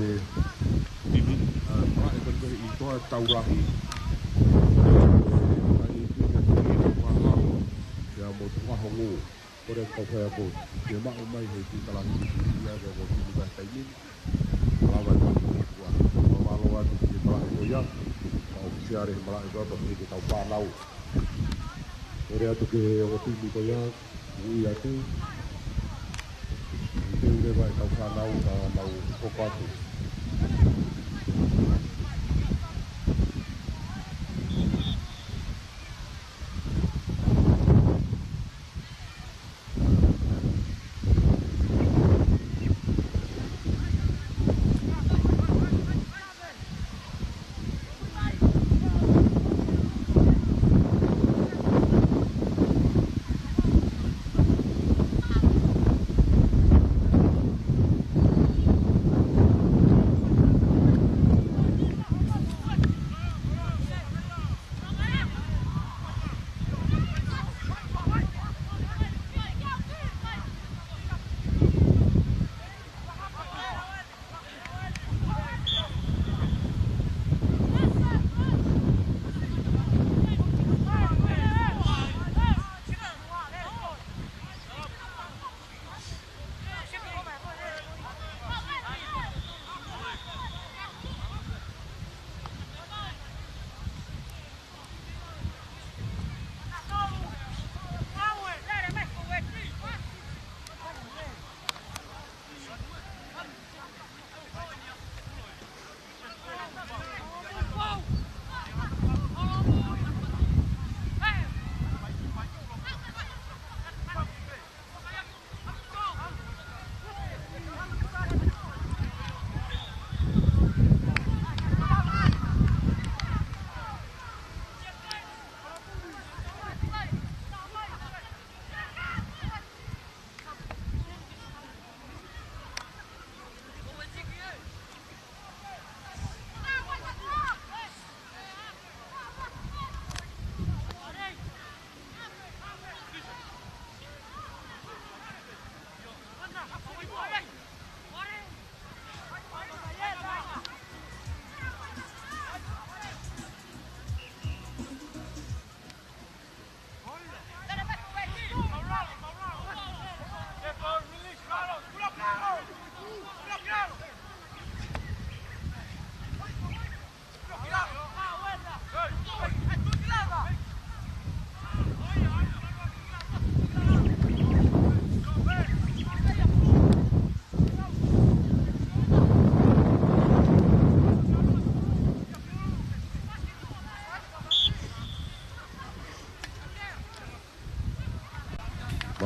timi, ʻa, Malaʻe Kaikehe ʻi Toa Taulahi. ʻA, ʻi Pika Tiki Tau Mahau, ia mo Tuʻahongō. Kole atu kau faiako, ke maʻu mai he titalahi ki ia ke mo timi ka taimi ni. Lava atu ki tua. Mālō atu ki he malaʻe ko ia. Ka ʻofisiale he malaʻe ko ia, pea mo e kau fānau. Kole atu ki he ongo timi ko ia, ui atu. Ke ʻoua leva e kau fānau ka mau hoko atu.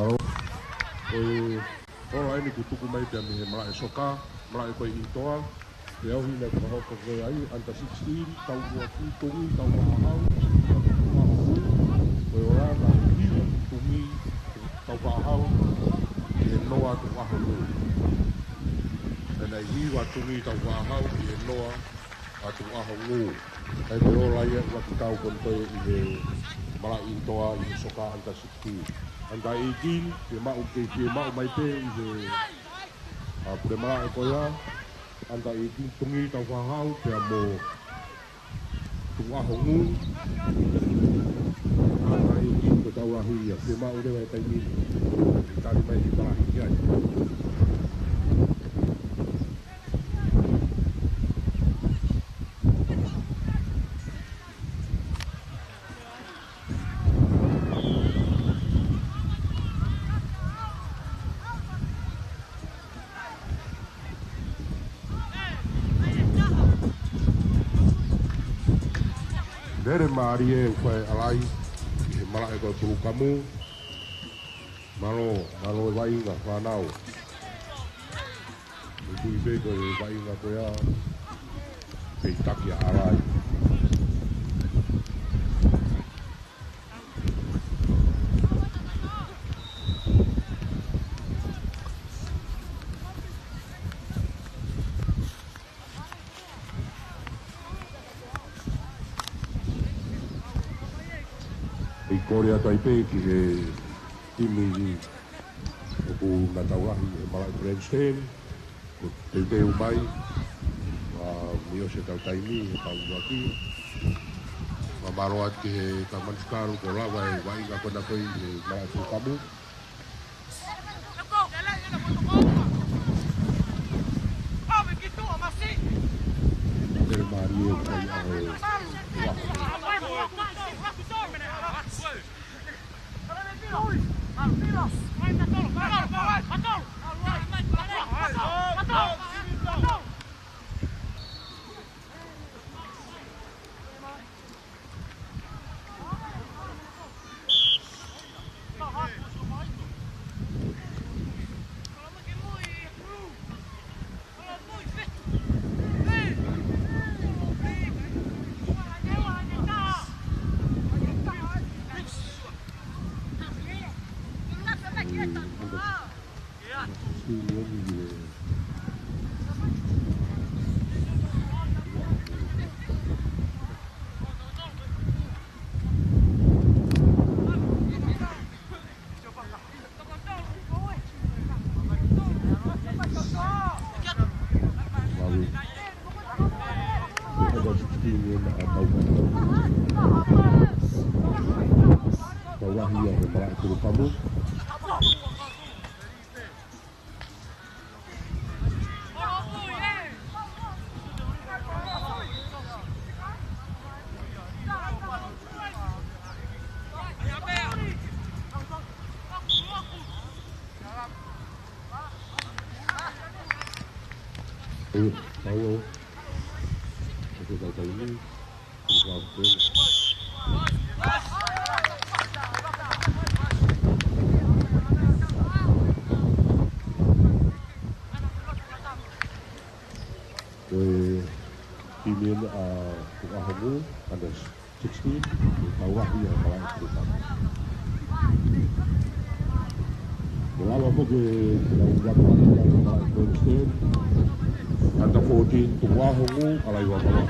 Mālō. Ko e ola eni kuo tuku mai pē mei he malaʻe soka, malaʻe ko ē ʻi Toa. Pea ʻoku ne fakahoko ko ē ʻa e under sixteen, tau ua ki tungi, tau faʻahau, tau faʻahau. Ko e ola naʻe hiva tungi, tau faʻahau, ki he noa tuʻuʻaho ngū. Pea naʻe hiva tungi, tau faʻahau, ki he noa ʻa tuʻuʻaho ngū. ʻA ia ko e ola ia ʻa e ʻuluaki tau ko eni ko ē ʻi he malaʻe ʻi Toa ʻi he soka under sixteen. Under eighteen, fiemaʻu ke fiemaʻu mai pē ʻi he, ʻa, pule malaʻe ko ia. Under eighteen, tungi tau faʻahau, pea mo tuʻuʻaho ngū. Under eighteen, ko e tau lahi ia, fiemaʻu leva he taimi ni. Tali mai he malaʻe ki ai. Lele mālie ʻa e fai ʻalai ʻi he malaʻe ko ē Pulukamu. Mālō, mālō e vaʻinga fānau. Mou tui pē ko e vaʻinga ko ia, pea taki ʻa ʻalai. ʻI kole atu ai pē ki he timi ʻoku na tau lahi he malaʻe grandstand, ʻo teuteu mai, ʻa, mei ʻosi ʻetau taimi he tau ʻuluaki. Fakamālō atu ki he kau manuskalu kuo lava e vaʻinga ko ena ko ē ʻi he malaʻe Pulukamu. Lele mālie ʻa e fai ʻa e Tau lahi ia he malaʻe Pulukamu. Ē, Paulo. Ese tau taimi. Ko e timi eni ʻa Tuʻahomu, under sixteen, ʻoku tau lahi ʻa e malaʻe Pulukamu. Ko e lava foki ke tau ʻuluaki ʻa e malaʻe Princeton, under fourteen, Tuʻahomu, ʻa Laivavavau.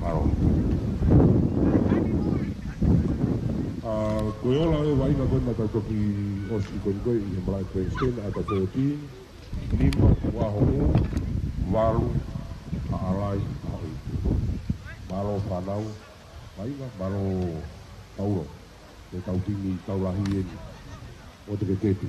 Mālō. ʻA, ko e ola ʻa e vaʻinga ko ena naʻa tau toki ʻosi ko eni ko ē ʻi he malaʻe Princeton, under fourteen, nima Tuʻahomu, valu ʻa ʻAlai, ʻa ʻOi. Mālō fānau, vaʻinga, mālō Paulo, ʻetau timi tau lahi eni ʻo te kekepi.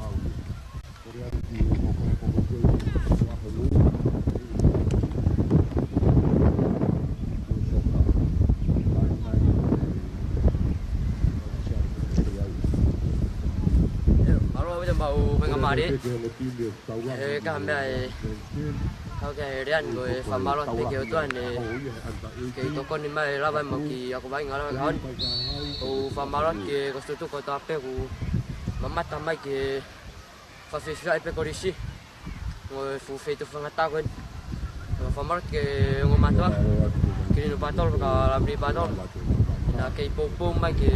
Ko Real ki he koko he koko ke ua he lua. Mālō ʻaupito maʻu faingamālie. He ko e meʻa ē, kau ki he Real, ko e fakamālō atu pē ki he ʻOtua naʻe kei tokoni mai lava ʻemau kiʻi ako vaʻinga lava he ʻaho ni. ʻOku ou fakamālō atu ki he kosipeli kotoa pē kuo mamata mai ki he fakafeʻiloaki pē kolisi mo e fuʻu feituʻu faingataʻa ko eni. ʻOku ou fakamālō atu ki he ongo mātuʻa, Kilino Patolo, ka Lavili Patolo. Naʻa kei poupou mai ke,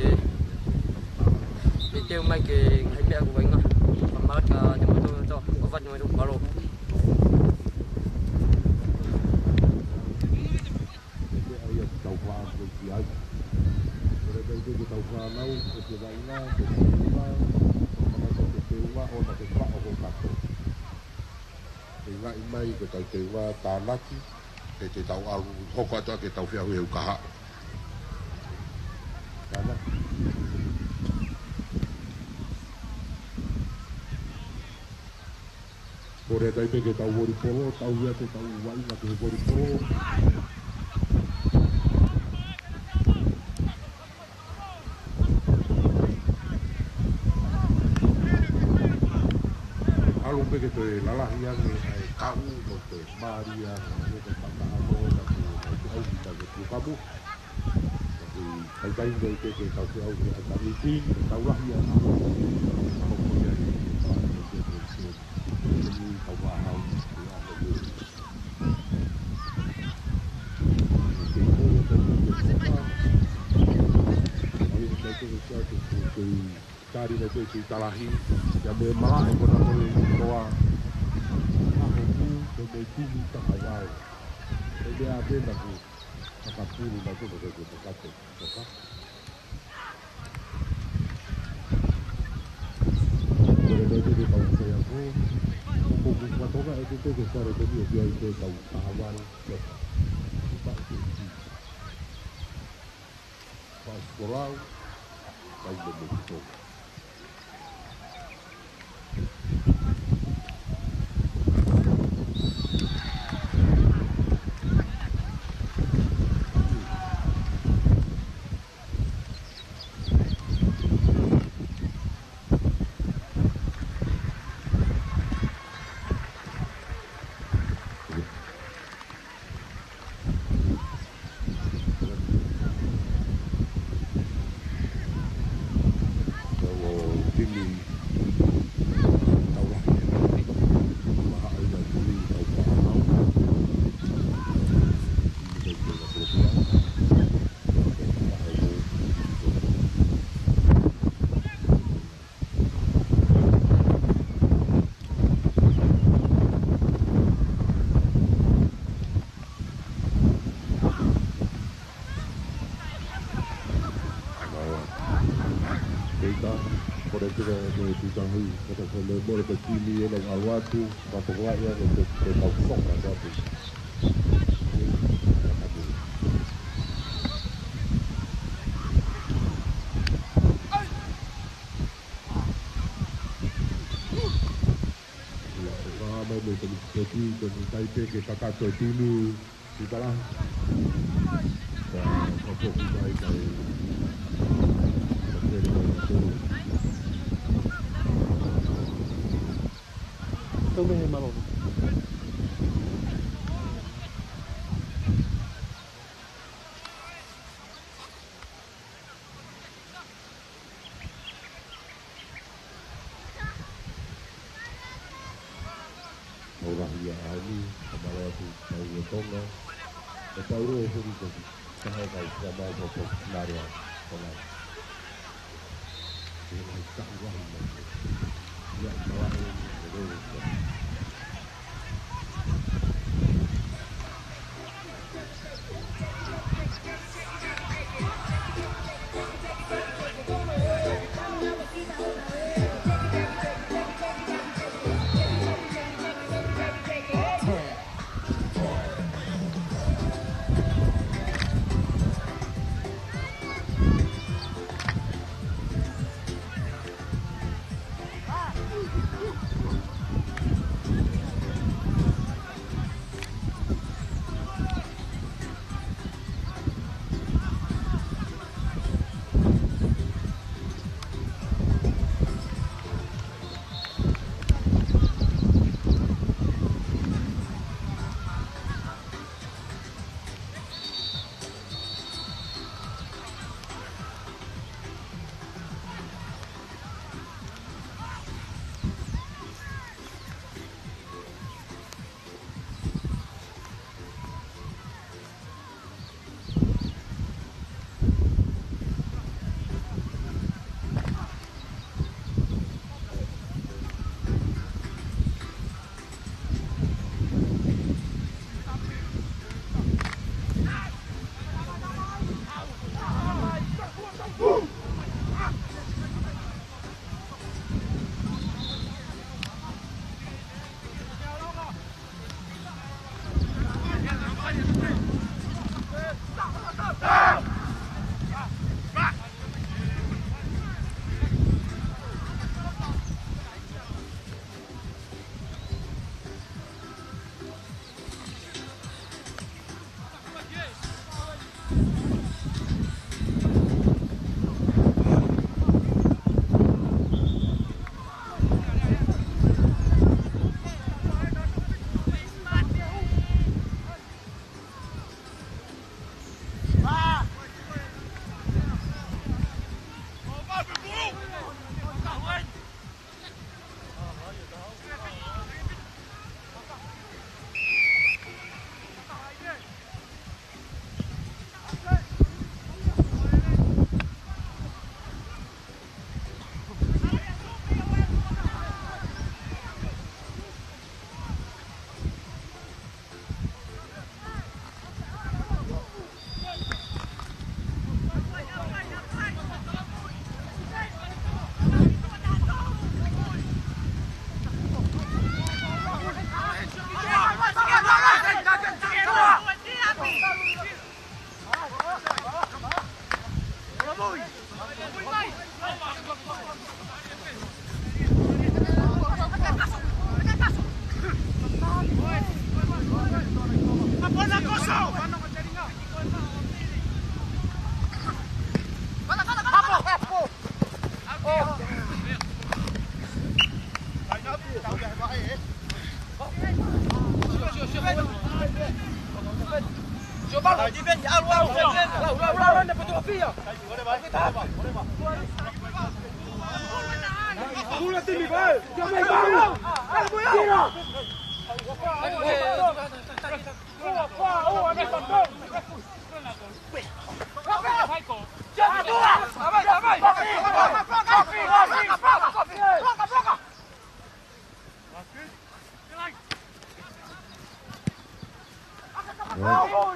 ke teu mai ki he ngaahi meʻa ʻoku vaʻinga. Fakamālō atu kiate kimoutolu kotoa, ʻofa atu mo e tuʻu mālō. Ko e meʻa ia ke tau fakaʻamu ki ai. Ko e meʻa ia ke tau fānau, ko e vaʻinga, ko e vaʻinga, ko e manatu ke teunga, ʻoua ke faʻo ho kato. Ke ngaahi mai ke tau teunga tānaki, ke te tau ʻalu hoko atu ke tau feʻauhi e ʻū kahaʻu. Tānaki. Ko e taimi pē ke tau volipolo, tau ia ke tau vaʻinga ke volipolo. ʻAlu pē ke toe lalahi ange ʻa e kahu, ko e mālie ange, ko e fakahamo, ko e, ko e ʻaupito ke tukamu. Ko e kakai ko e ke tau feʻauhi ʻa e under eighteen, tau lahi ange, ko e ko ia e, ko e ko e ko e ko e ko e ko e ko e ko e Tari na te te talahi. Ia me malaʻe ko na ko e koa. Aho ku ko me timi takawai. E mea pena ku. Takapulu na ko na ko e takate. Ko e mea te te kau kaya ko. Ko ku katoka e te te ke sare te ni o kia i te kau takawai. Ko e. Ko e. Pascolau, kai mo Mekisonga. Tahi, kata fai mai mole ko e timi ʻe lau ʻalu atu, ka toko ai ʻa e te, te tau foka atu. Ia, ʻe ka mai mo e tami peti, ko e tai pē ke kakato e timi. Kita lah. Sa, sa foki mai kai. Sa pele mai. Tau mehe malo. Tau lahi ia ʻaeni, ka mālō atu tau ʻo Tonga. Ko tau roe foki ko ki, ka hau kai, ka mau ko ko naro a, ko naro. Ko e lahi ka ua hi mai. Ia, ka lahi, ko roe ko.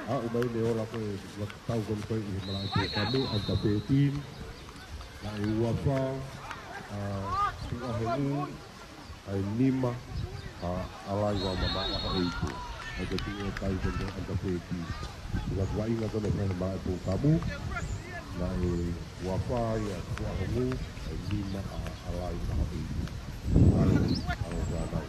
Aʻu mai ne ola ko e tau ko ni ko e ʻi he malaʻe pō kamu, under thirteen, naʻe ua fā, ʻa, Tukuʻaho Ngū, ʻa e nima ʻa Alai Vaomamaʻo ʻAhoʻeitu. ʻA ia ko e tuʻu ʻo e kai ko eni under thirteen. Ko e vaʻinga ko eni ʻa e malaʻe pōkamu. Naʻe ua fā ia Tukuʻaho Ngū, ʻa e nima ʻa Alai ʻAhoʻeitu. ʻAlo, ʻalo fānau.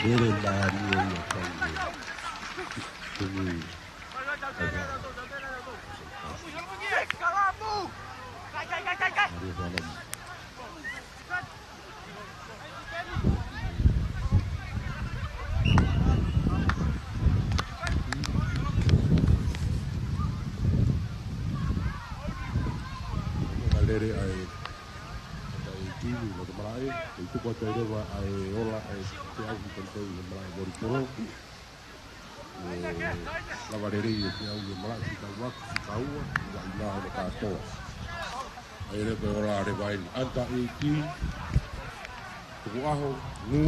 Ere nani e ia kai e. Tumi. Maria Fanamu. Lele ʻa e, ʻa e timi, loto malaʻe, ʻe tuku atu ai leva ʻa e ola ʻa e feʻauhi ko eni ʻi he malaʻe volipolo. ʻE lava lelei e feʻauhi e malaʻe fika ua, fika ua, ua ʻi nā ʻo kātoa. ʻA ia ko e ola leva eni, under eighteen, Tukuʻaho Ngū,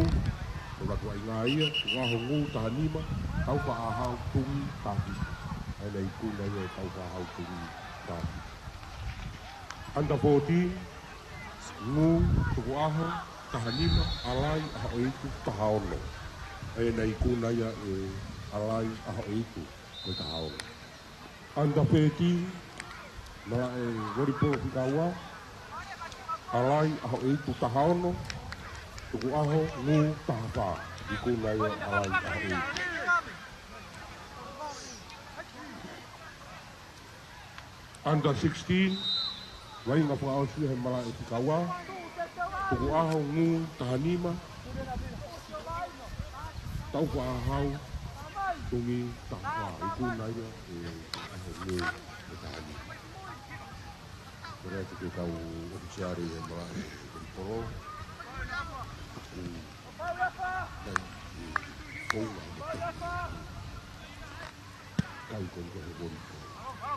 ko e vaʻinga ia, Tukuʻaho Ngū taha nima, Taufaʻāhau Tumi taha fitu. ʻA ia naʻe ikuna ia ʻe Taufaʻāhau Tumi taha fitu. Under fourteen, Ngū Tukuʻaho taha nima, Alai ʻAhoʻeitu taha ono. ʻA ia naʻe ikuna ia ʻe Alai ʻAhoʻeitu ko e taha ono. Under thirteen, malaʻe volipolo fika ua, Alai ʻAhoʻeitu taha ono, Tukuʻaho Ngū taha fā. Ikuna ia ʻe Alai ʻAhoʻeitu. Under sixteen, vaʻinga fakaʻosi he malaʻe fika ua, Tukuʻaho Ngū taha nima, Taufaʻāhau Tumi taha fā. Ikuna ia ʻe Tukuʻaho Ngū taha nima. Ko ia ʻoku kau ʻofisiale he malaʻe volipolo. ʻOku nai i koula he kai ko eni ko e volipolo.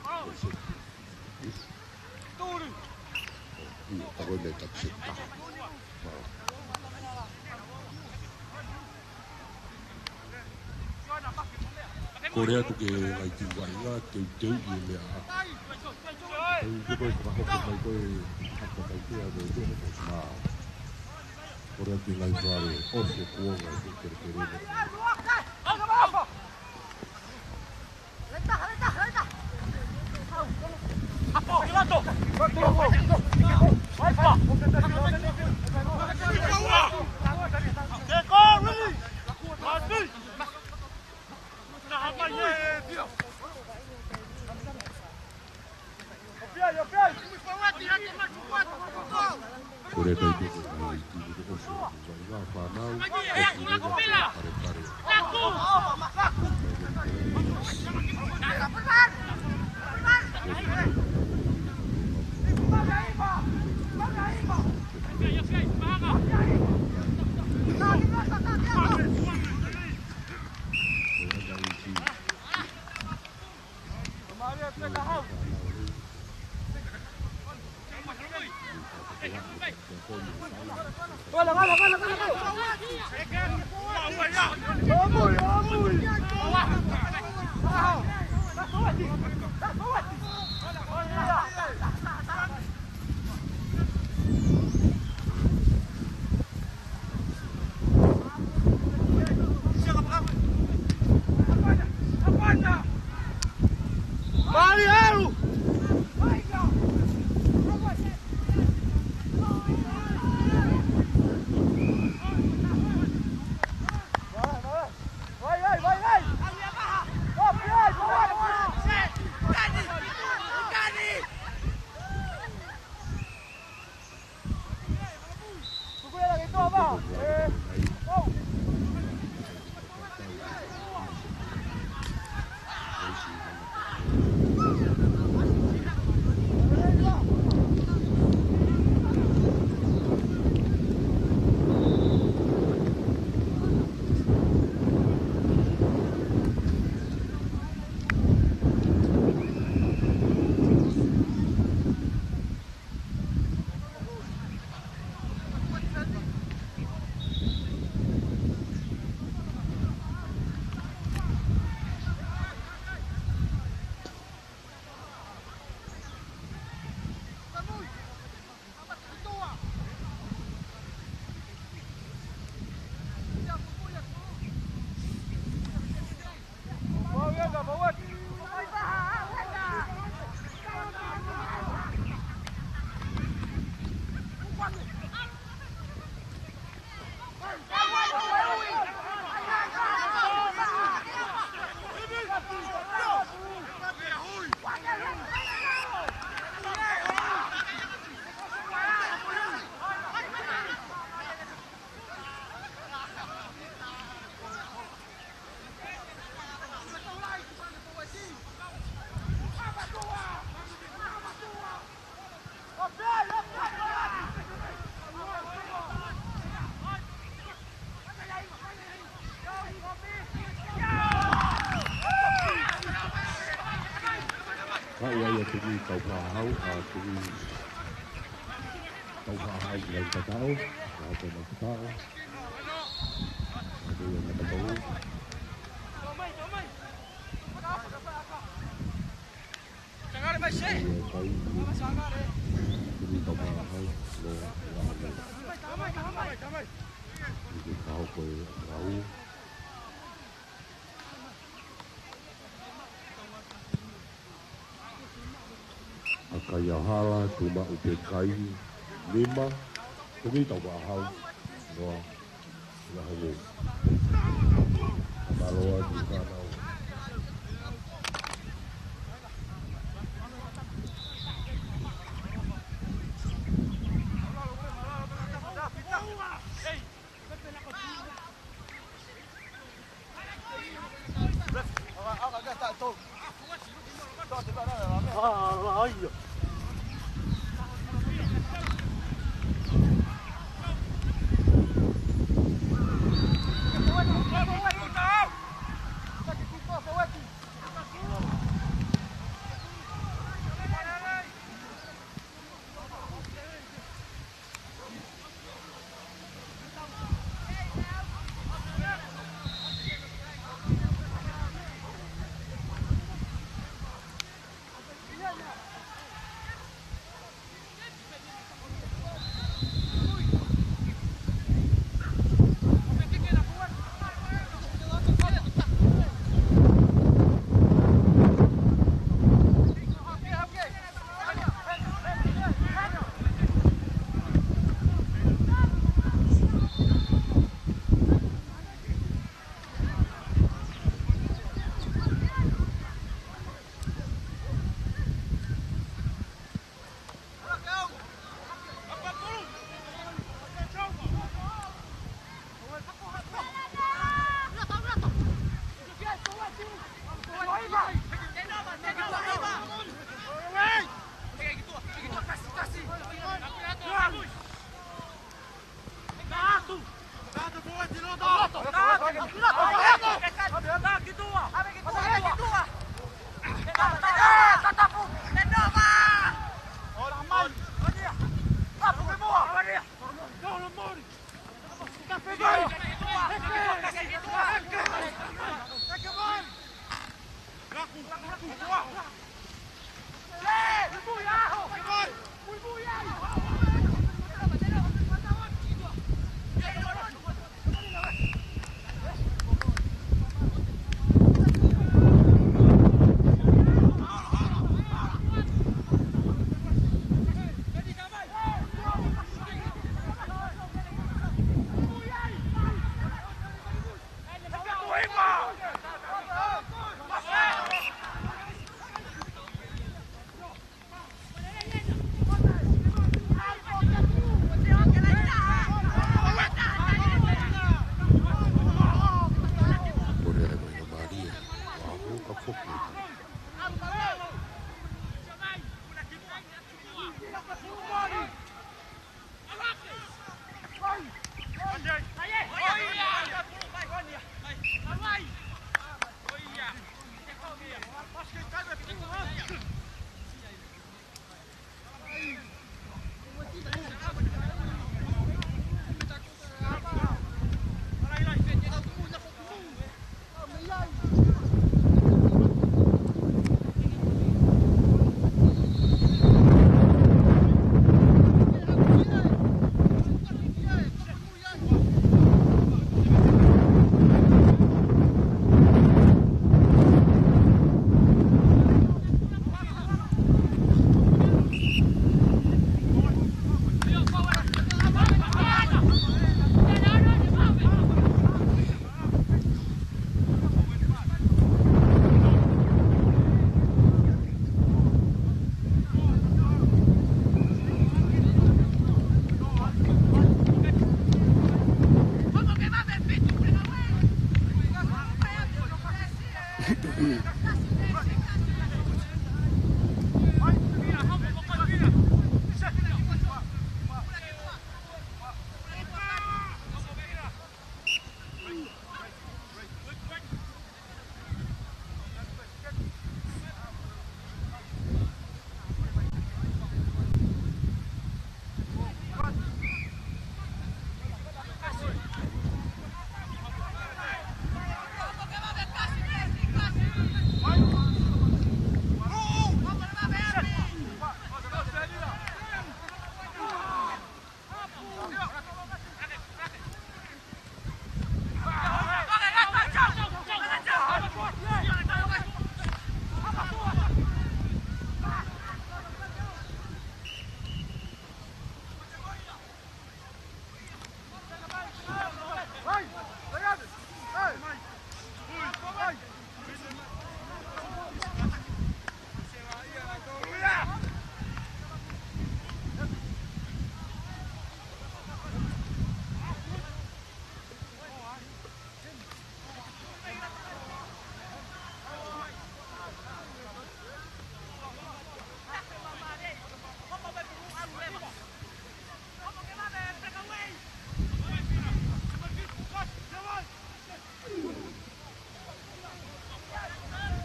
Ko e seti. ʻIo, ka ko e meʻa tapu seti taha. Kole atu ki he ngaahi timi vaʻinga, teuteuʻi e meʻa ʻa. ʻE, ko e fakahoko mai ko e haka mai ke a ko e tō ko e mā. Kole atu ki he ngaahi fale, ʻosi e kuonga, ʻosi e kelekele. Kole atu ki he ngaahi timi ʻosi e vaʻinga, fānau, ʻosi e vaʻinga, kare kare. Ka ʻoku ʻi ai e tuʻi Taufaʻāhau, ʻa e tuʻi Taufaʻāhau ki he tatau, ʻa e tatau. ʻA e tatau. Ia, kai, tuʻi Taufaʻāhau, lo, lo, lo. Ni ke kaho ko e rau. ʻA Kaiahala, Tuʻumaʻu pē kai, nima, Tuʻi Taufaʻāhau, noa, ua hongē. Mālō atu kānau.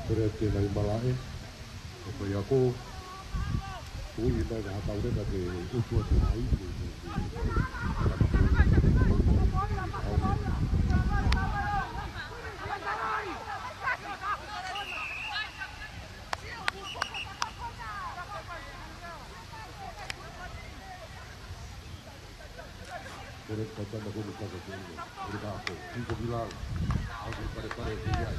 Pere te nai malaʻe, ʻo fai ako, ui mai ka haka ureka ke utu atu ai, ke, ke, ke, Pere ka tana ko ni kaka ke ino. Pere ka ko. Kiko ki lalo. Au ki pare pare ki ai.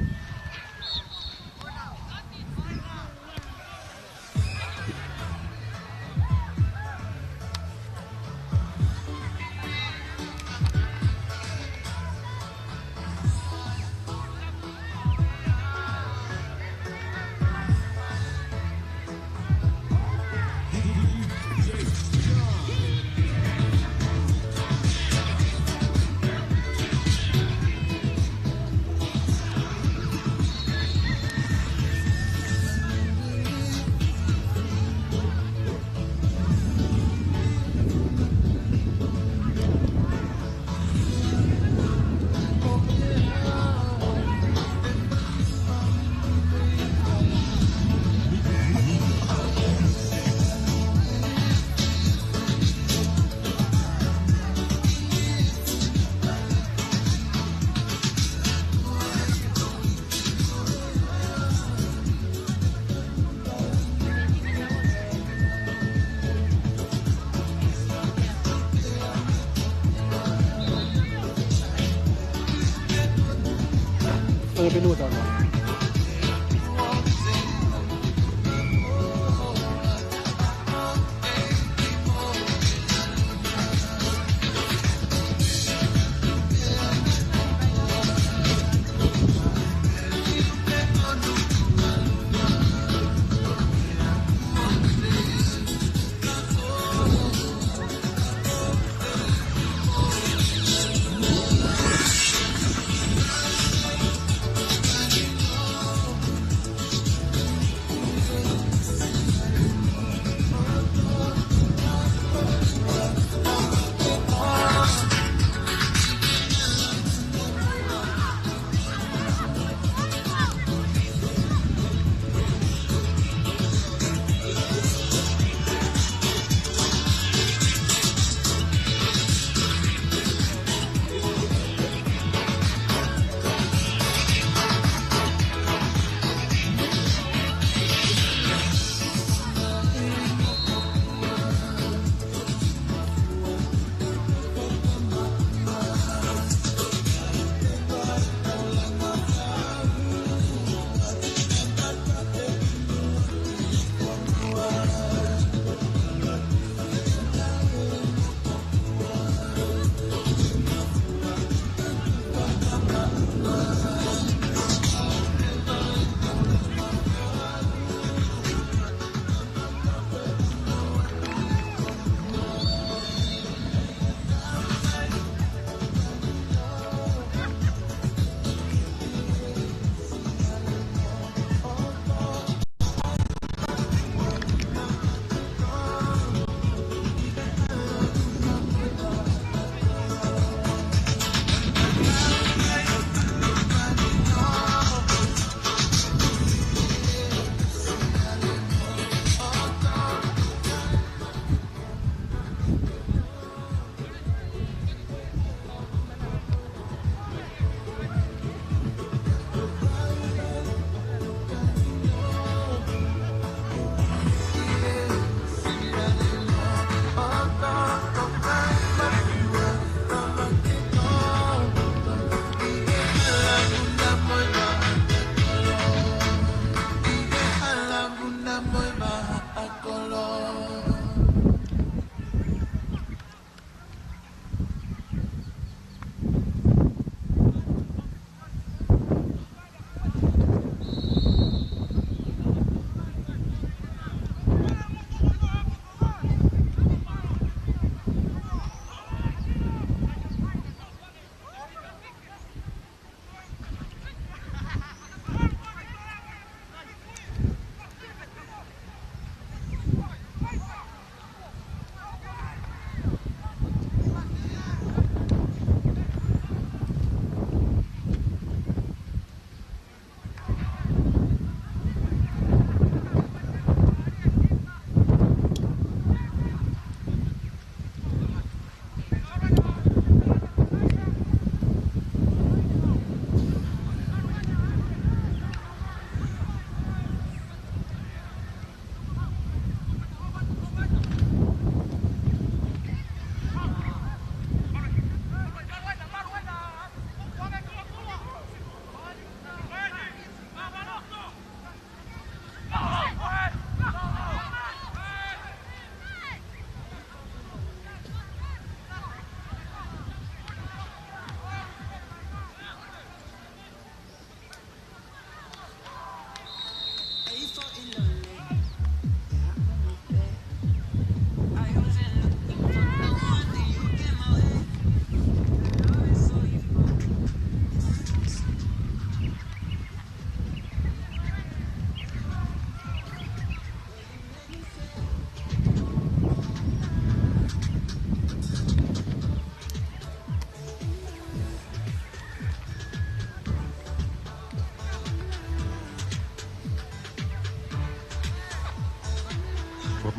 Fai pē nuʻu ʻa e tau.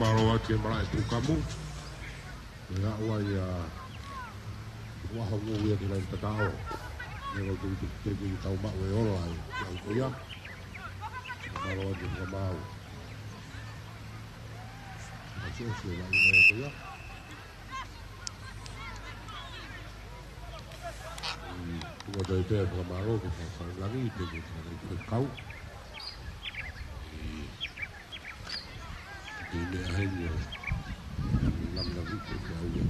Mālō atu e malaʻe Tuʻukamu. ʻE aʻu ai ʻa e ʻaho ngū ia ki he laine tataʻo. Meʻa ko e tukutuku ke tau maʻu e ola ʻi he ʻaho ko ia. Mālō atu e fakamaau. Māsiʻasi e laine ko ia. ʻI, tuku atu ai pē e fakamālō ki he Fakalangi, pea ki he Fakalangi Faifekau. ʻI, ʻi he meʻa heni ʻo e lamilavi ke ke au ia.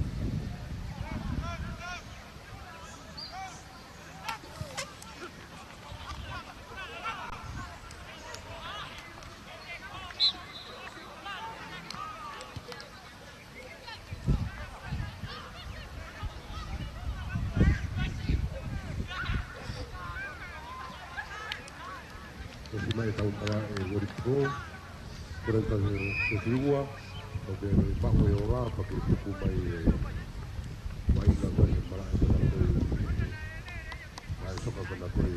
Ko e siʻi mai tau mara e World Pro, ko e tau e siua, ko e maʻu e ola, pea ke tuku mai e, mai na ko e malaʻe ko ena ko e, mai soka ko ena ko e.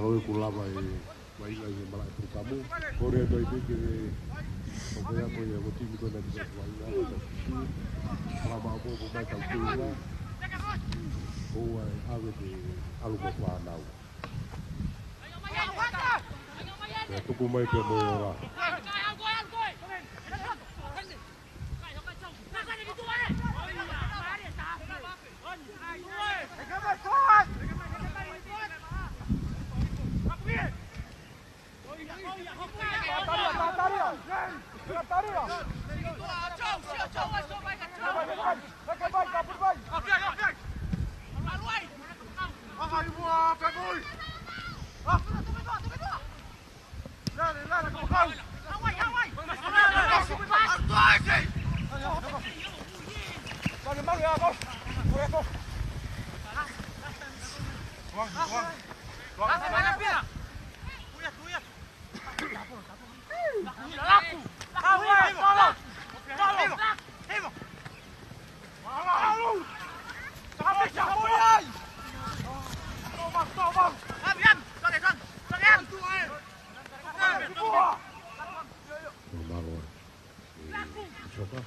Mālō e kuo lava e Vaʻinga ʻi he malaʻe pulukamo. Kole atu ai pē ke o pea ko ia ko e timi ko ena ʻa e Vaʻinga. Lava ʻo popo mai tau kuinga. ʻOua ʻe ʻave ke ʻalu mo fānau. Pea tuku mai pē mo e ola. Mālō e soka.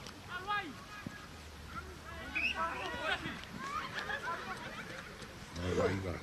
Mālō e Vaʻinga.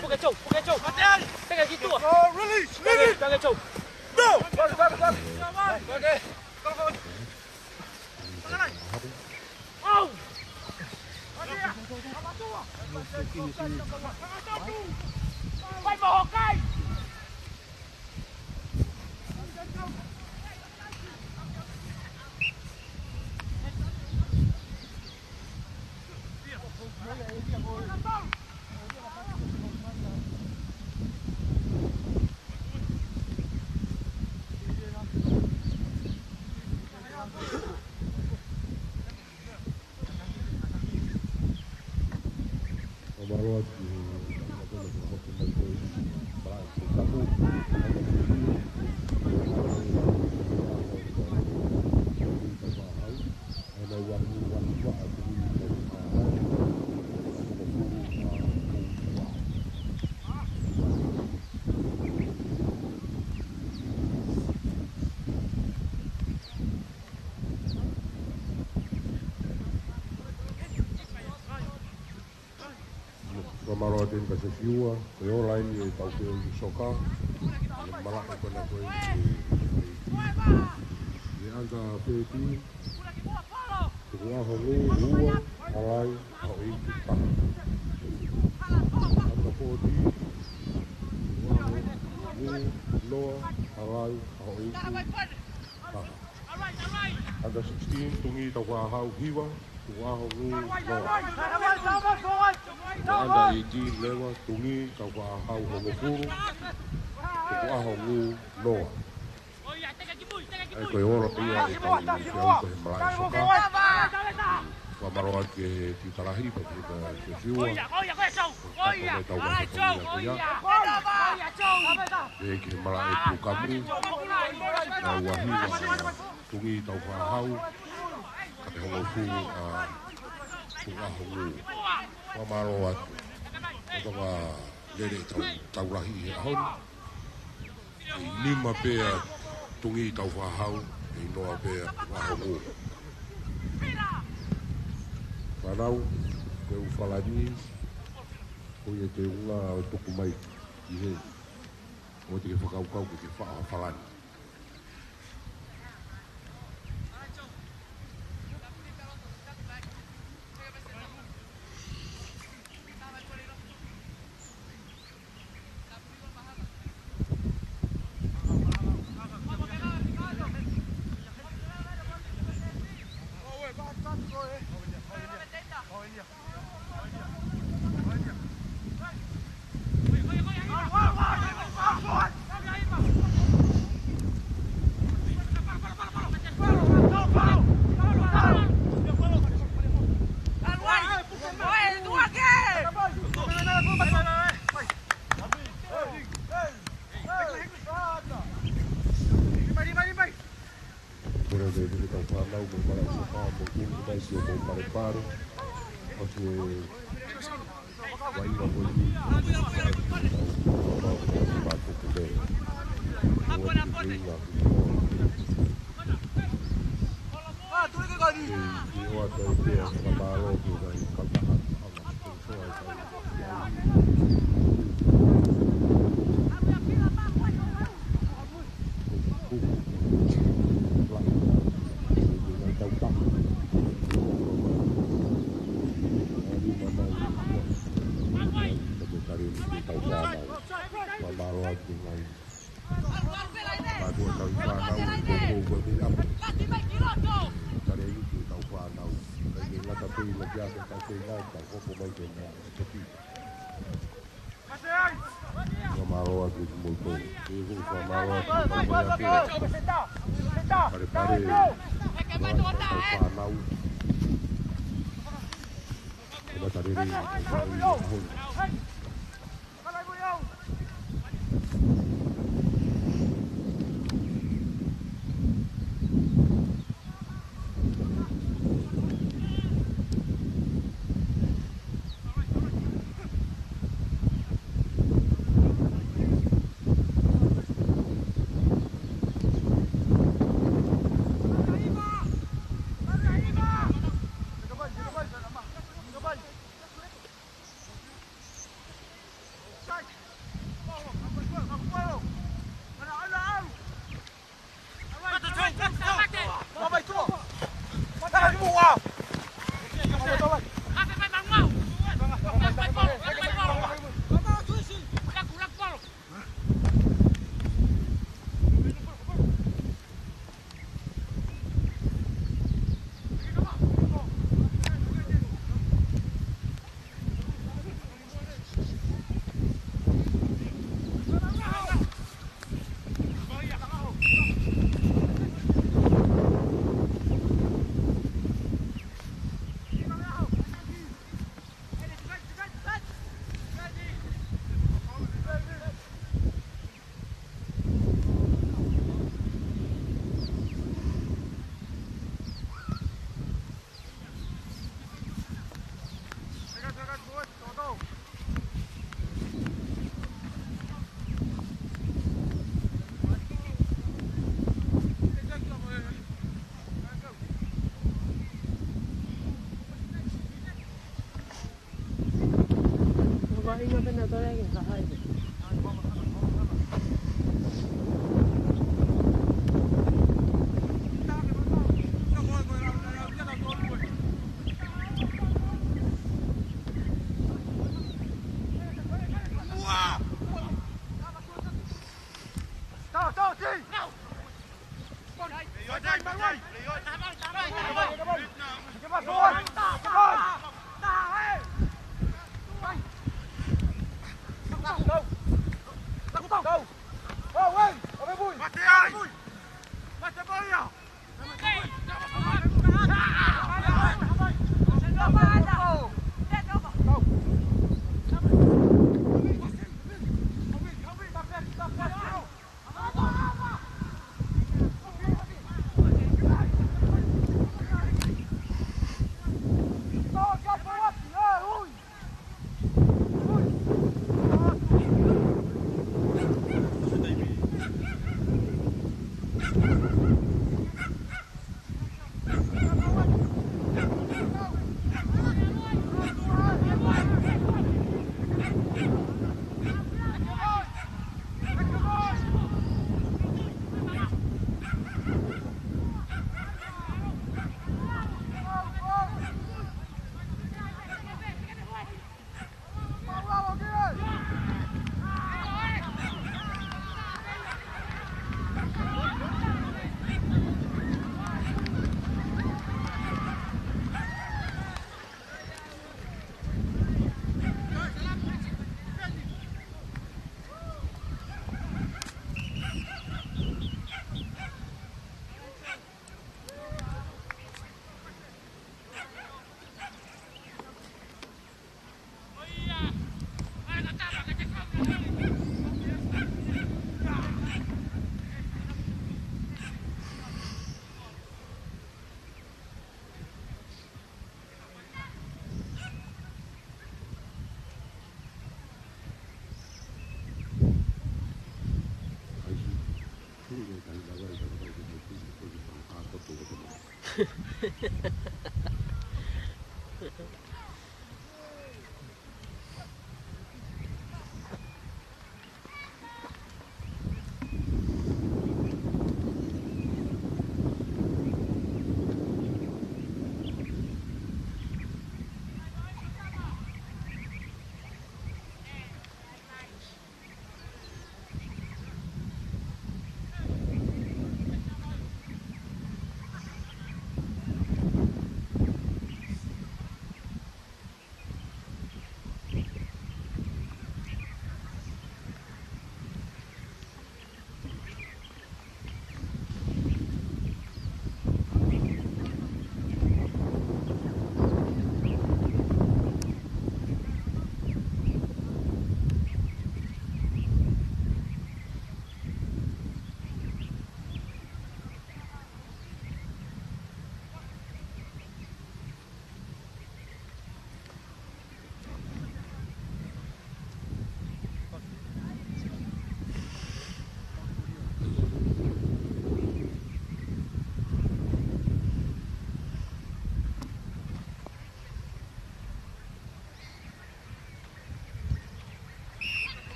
Puke chou, puke chou. Teka ki tua. Release, release. Teka chou. No. Fakamālō atu eni kia Sesiua, ko e ola eni ʻetau feʻauhi soka, ʻi he malaʻe ko ena ko ē ʻi he under thirteen, tukuʻaho ngū ua, halai ʻaho ʻeiki taha. Under fourteen, tukuʻaho ngū noa, halai ʻaho ʻeiki taha. Under sixteen, Tungī Taufaʻāhau hiva, tukuʻaho ngū noa. Under eighteen leva, Tungī Taufaʻāhau hongofulu, tukuʻaho ngū noa. ʻA ia ko e ola ia ʻetau feʻauhi ko ē he malaʻe soka. Fakamālō atu ki he tiuta lahi, pea ki he Sesiua. Ko e taha ʻetau ngaahi fatongia ko ia. Pea ki he malaʻe Pukamu, ʻa ia ʻa Tungī Taufaʻāhau, kae hongofulu ʻa Tukuʻaho Ngū. Fakamālō atu. Ko e toka lele tau, tau lahi he ʻaho ni. ʻI nima pē ʻa Tungī Taufaʻāhau, ʻi noa pē ʻa Tukuʻaho Ngū. Fānau, ko e ʻū Falani, ko ia te u ngāue ʻo tuku mai ki heni. ʻOua te ke fakakaukau ke ke faʻo ha Falani. Kole ke tau fānau, ko e malaʻe soka, mo kumi mai ki hoʻomou palepale. ʻOsi e vai ua ko eni. Tau fānau, tau fānau, tau fānau. Ko e ʻuhinga ki he ʻOtua. Ke, ke ʻoatu e fakamālō ki he ngaahi kautaha. Mātuʻa tau fānau, ko, ko, ko, ko, ko, tare i ki tau fānau. Kai ke ngata pē ʻi he kia ke tau feinga, tau hopo mai ke na, toki. Fakamālō atu ki moutolu. Ke ko fakamālō atu ki tau fānau. Pare pare. Tau fānau. Ko mata rere, tau fānau.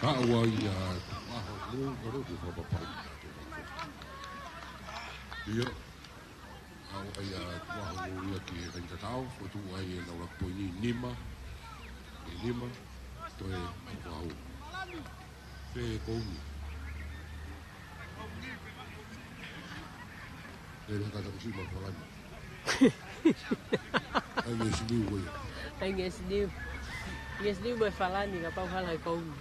Ka ua ia, ʻaho, ʻo, ʻo, ʻo, ʻo, ʻo, ʻo, ʻio. ʻA ia tuʻu ʻa Hongouia ki he kakai tatau, ko e tuʻu ai e lau laka poini nima, e nima, toe ʻa Tuʻahu. Pea ko umi. E le kata kusi ma Falani. Ai nge siliu ko ia. Ai nge siliu. Nge siliu mo e Falani kapau hala e ko umi.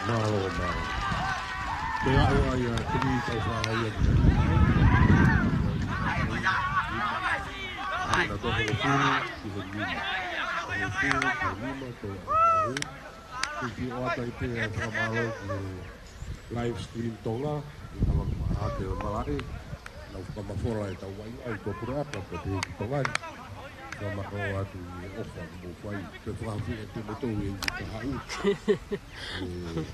Mālō, mālō. Pea ʻoku ʻai ʻa Timi Taufaʻahau ia ki he nima. Ko e nima, ki he nima. Ko e nima, ko e nima, ko e nima. Ke ʻoatu ai pē ʻa e fakamālō ki he Live Stream Tonga, ʻi he ʻaho ni, ʻa e malaʻe, nau fakamafola ʻetau vaʻinga ʻi he Puleʻanga, pea pehē ki Tonga ni. Fakamālō atu ʻi he ʻofa kuo mou fai. Pea fakaafeʻi atu kimoutolu ʻi he kahaʻu. ʻE,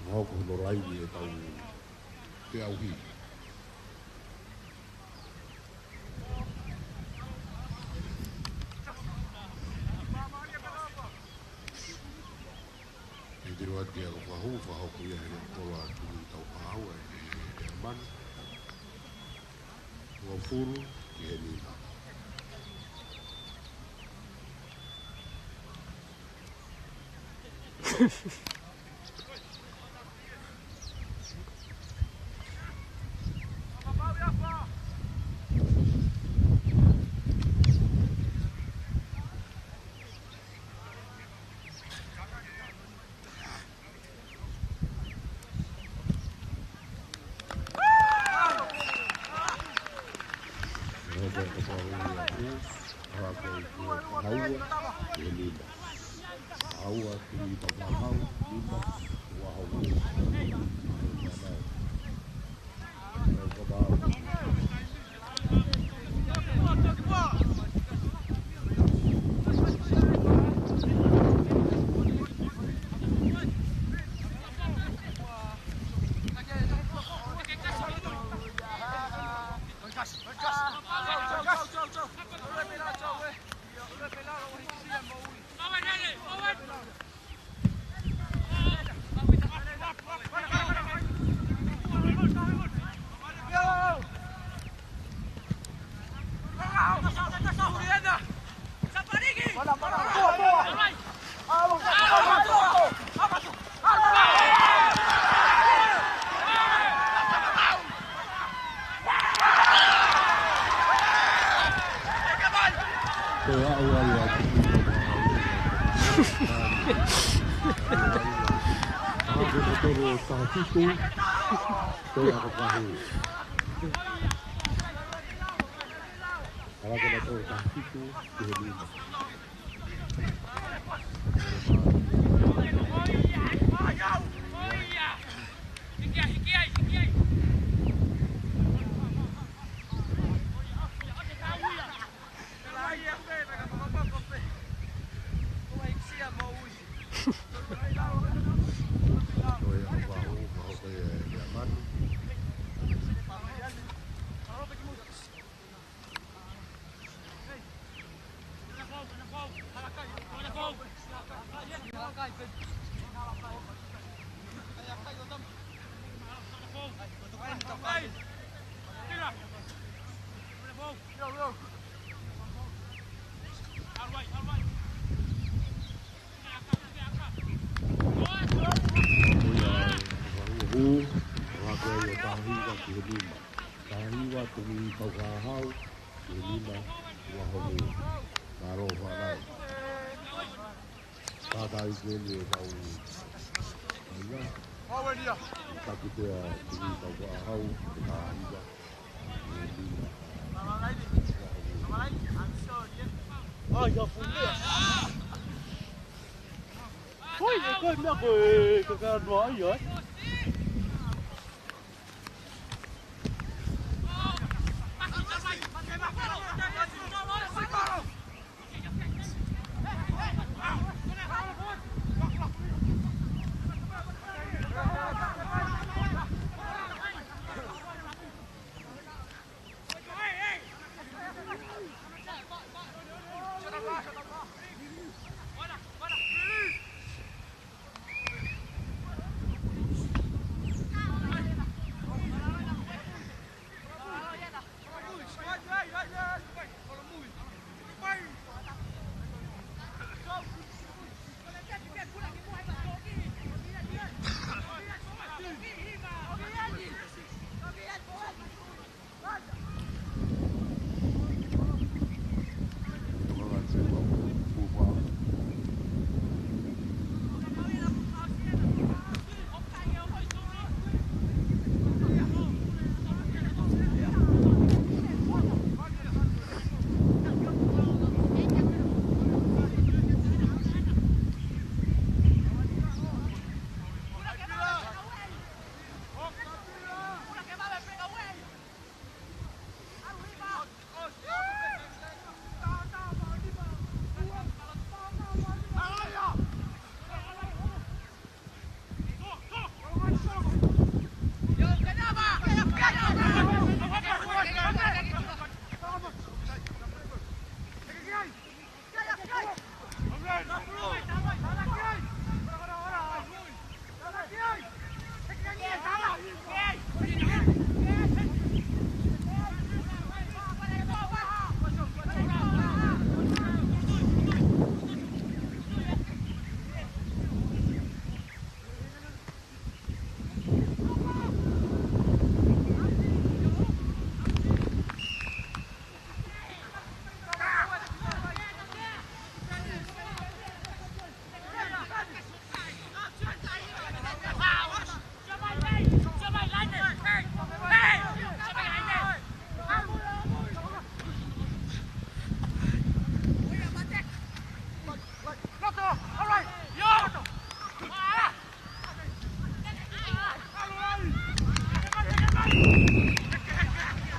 hoko hono laivi ʻetau feʻauhi. ʻE te ʻoatu ʻa e fakahū, fakahoko ia he leʻo kola ʻa Timi Taufaʻahau ʻa e, ʻe, ʻe manu. Uofulu ki he nima. Ko e aʻu ai ʻa Timi. Ko e tolu taha fitu. Ko e ako kahu. Ala ko e tolu taha fitu ki he nima. Hū, ʻo hake ai ʻa Tahiva ki he nima. Tahiva, Tuʻi Paukahau ki he nima, ua hongū. Mālō Fānau. Kātaki ke ne kau. Aia. Taki pea Tuʻi Paukahau, Tahiva. Ai, ia fuʻu meʻa. Hoi, e koe meʻa ko e kakanoa ia, ē?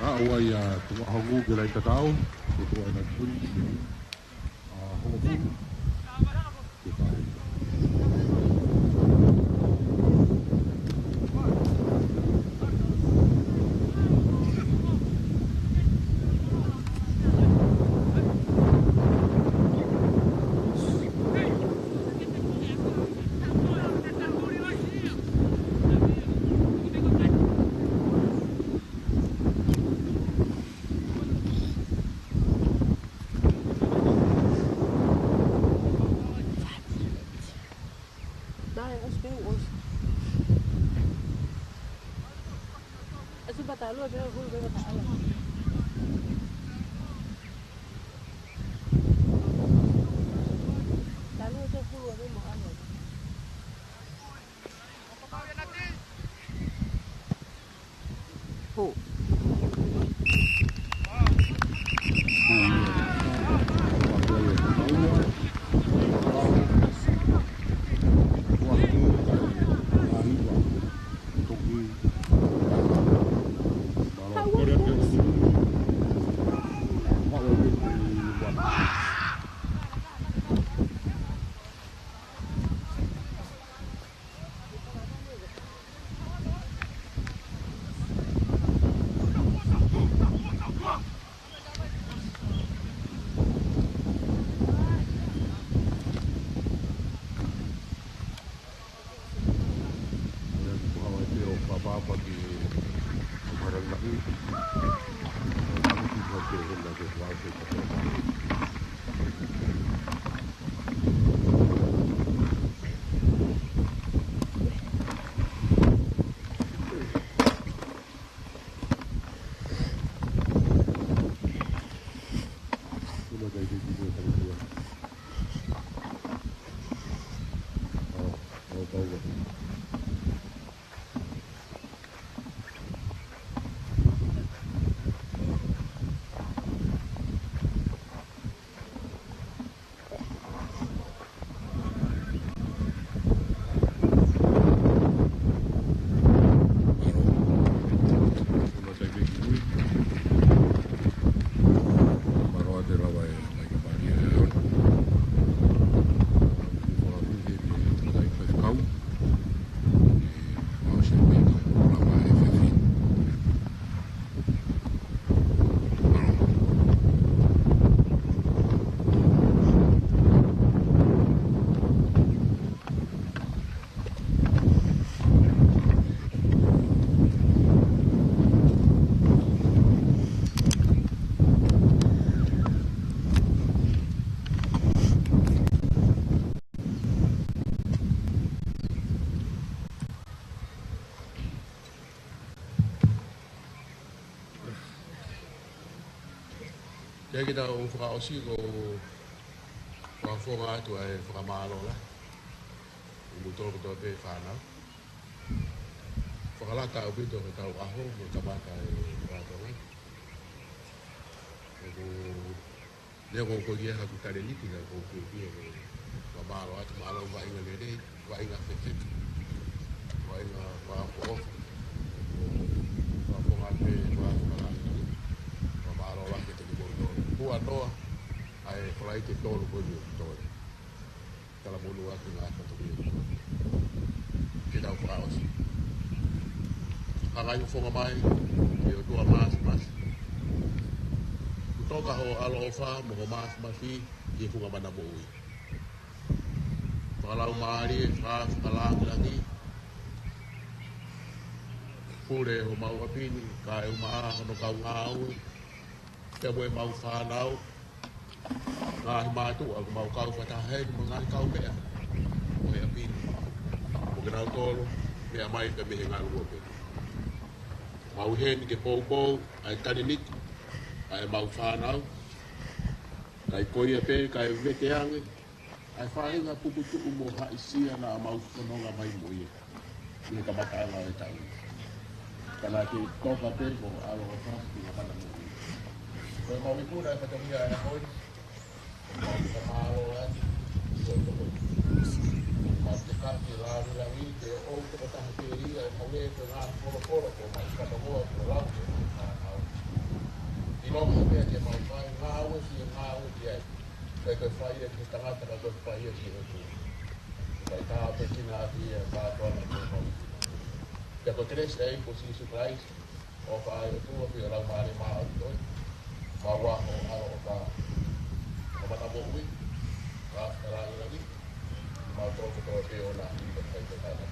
ʻA, ʻoua ia, Tuʻa Hongu ke lai tatau, ko Tuʻa ʻena tui. ʻA, Hongu. Ke pau. Paulo. Mālō atu e lava e mai ka pākia e aon. Ko e fakafihi ke tai pe kau. E mau se me ka lava e fifi. Ke ke tau fakaʻosi ko e fakafofonga atu ʻa e fakamālō lahi. ʻI mutolu kotoa pē fānau. Fakalata ʻaupito ke tau ʻaho, mo kamata e fakatonga. ʻOku, neongo ko ia haku talēniti ka ʻoku ou fiefia ke fakamālō atu, mālō vaʻinga lelei, vaʻinga fefeka, vaʻinga fakaʻofoʻofa. Fakafofonga atu e fakafofonga lahi. Fakamālō lahi kiate kimoutolu. Kuo noa ʻa e Falaite tolu ko eni ʻoku toe. Talamonū atu ngā fatongia. Ke tau fakaʻosi. Hanga ʻo fofonga mai ki he ʻOtua Māfimafi. Kuo toka hoʻo ʻaloʻofa mo hoʻo māfimafi ki he funga mana moʻui. Fakalaumālie, faka-, fakalāngilangi. Pule homau ʻapi ni, kae ʻumaʻā hono kau ngāue. Pea mo ʻemau fānau, ngaahi mātuʻa, ʻoku mau kau fakataha heni mo e ngaahi kaumeʻa ʻo e ʻapi ni. Ko kinautolu, meʻa mai pē mei he ngaluope. Mau ʻi heni ke poupou ʻa e talēniti ʻa ʻemau fānau. Kae ko ia pē, kae vete ange ʻa e faʻahinga pukutuʻu mo haʻisia naʻa mau fononga mai mo ia ʻi he kamataʻanga ʻo e taʻu. Ka naʻa ke toka pē mo ʻaloʻofa ki he mana moʻui. Ko ʻemau ikuna e fatongia ʻo e ʻaho ni, ʻoku mau fakamālō atu ʻi hoʻo tokoni. Mau te kake lāngilangi ke ʻoʻou tokotaha pē ia ʻemau lele ko e ngaahi polopolo ko ʻemau fatongia ko lau ke mau fānau. ʻIlonga pē ke mau fai ngāue ki he ngāue ki ai. Kae ko e fai ia ki he tangata, ka ko e fai ia ki he ʻOtua. Kae tāpuekina ʻaki ia e kātoanga ʻo e mau. Pea ko e kelesi ʻa e ʻEiki ko Sīsū Kalaisi, ʻofa ʻa e ʻOtua, feohi ʻa e Laumālie Māʻoniʻoni, mau ʻaho ʻaloʻofa. Ko e mana moʻui, ka lāngilangi, mau tō kotoa pē ʻo na, ʻi he kai te tana.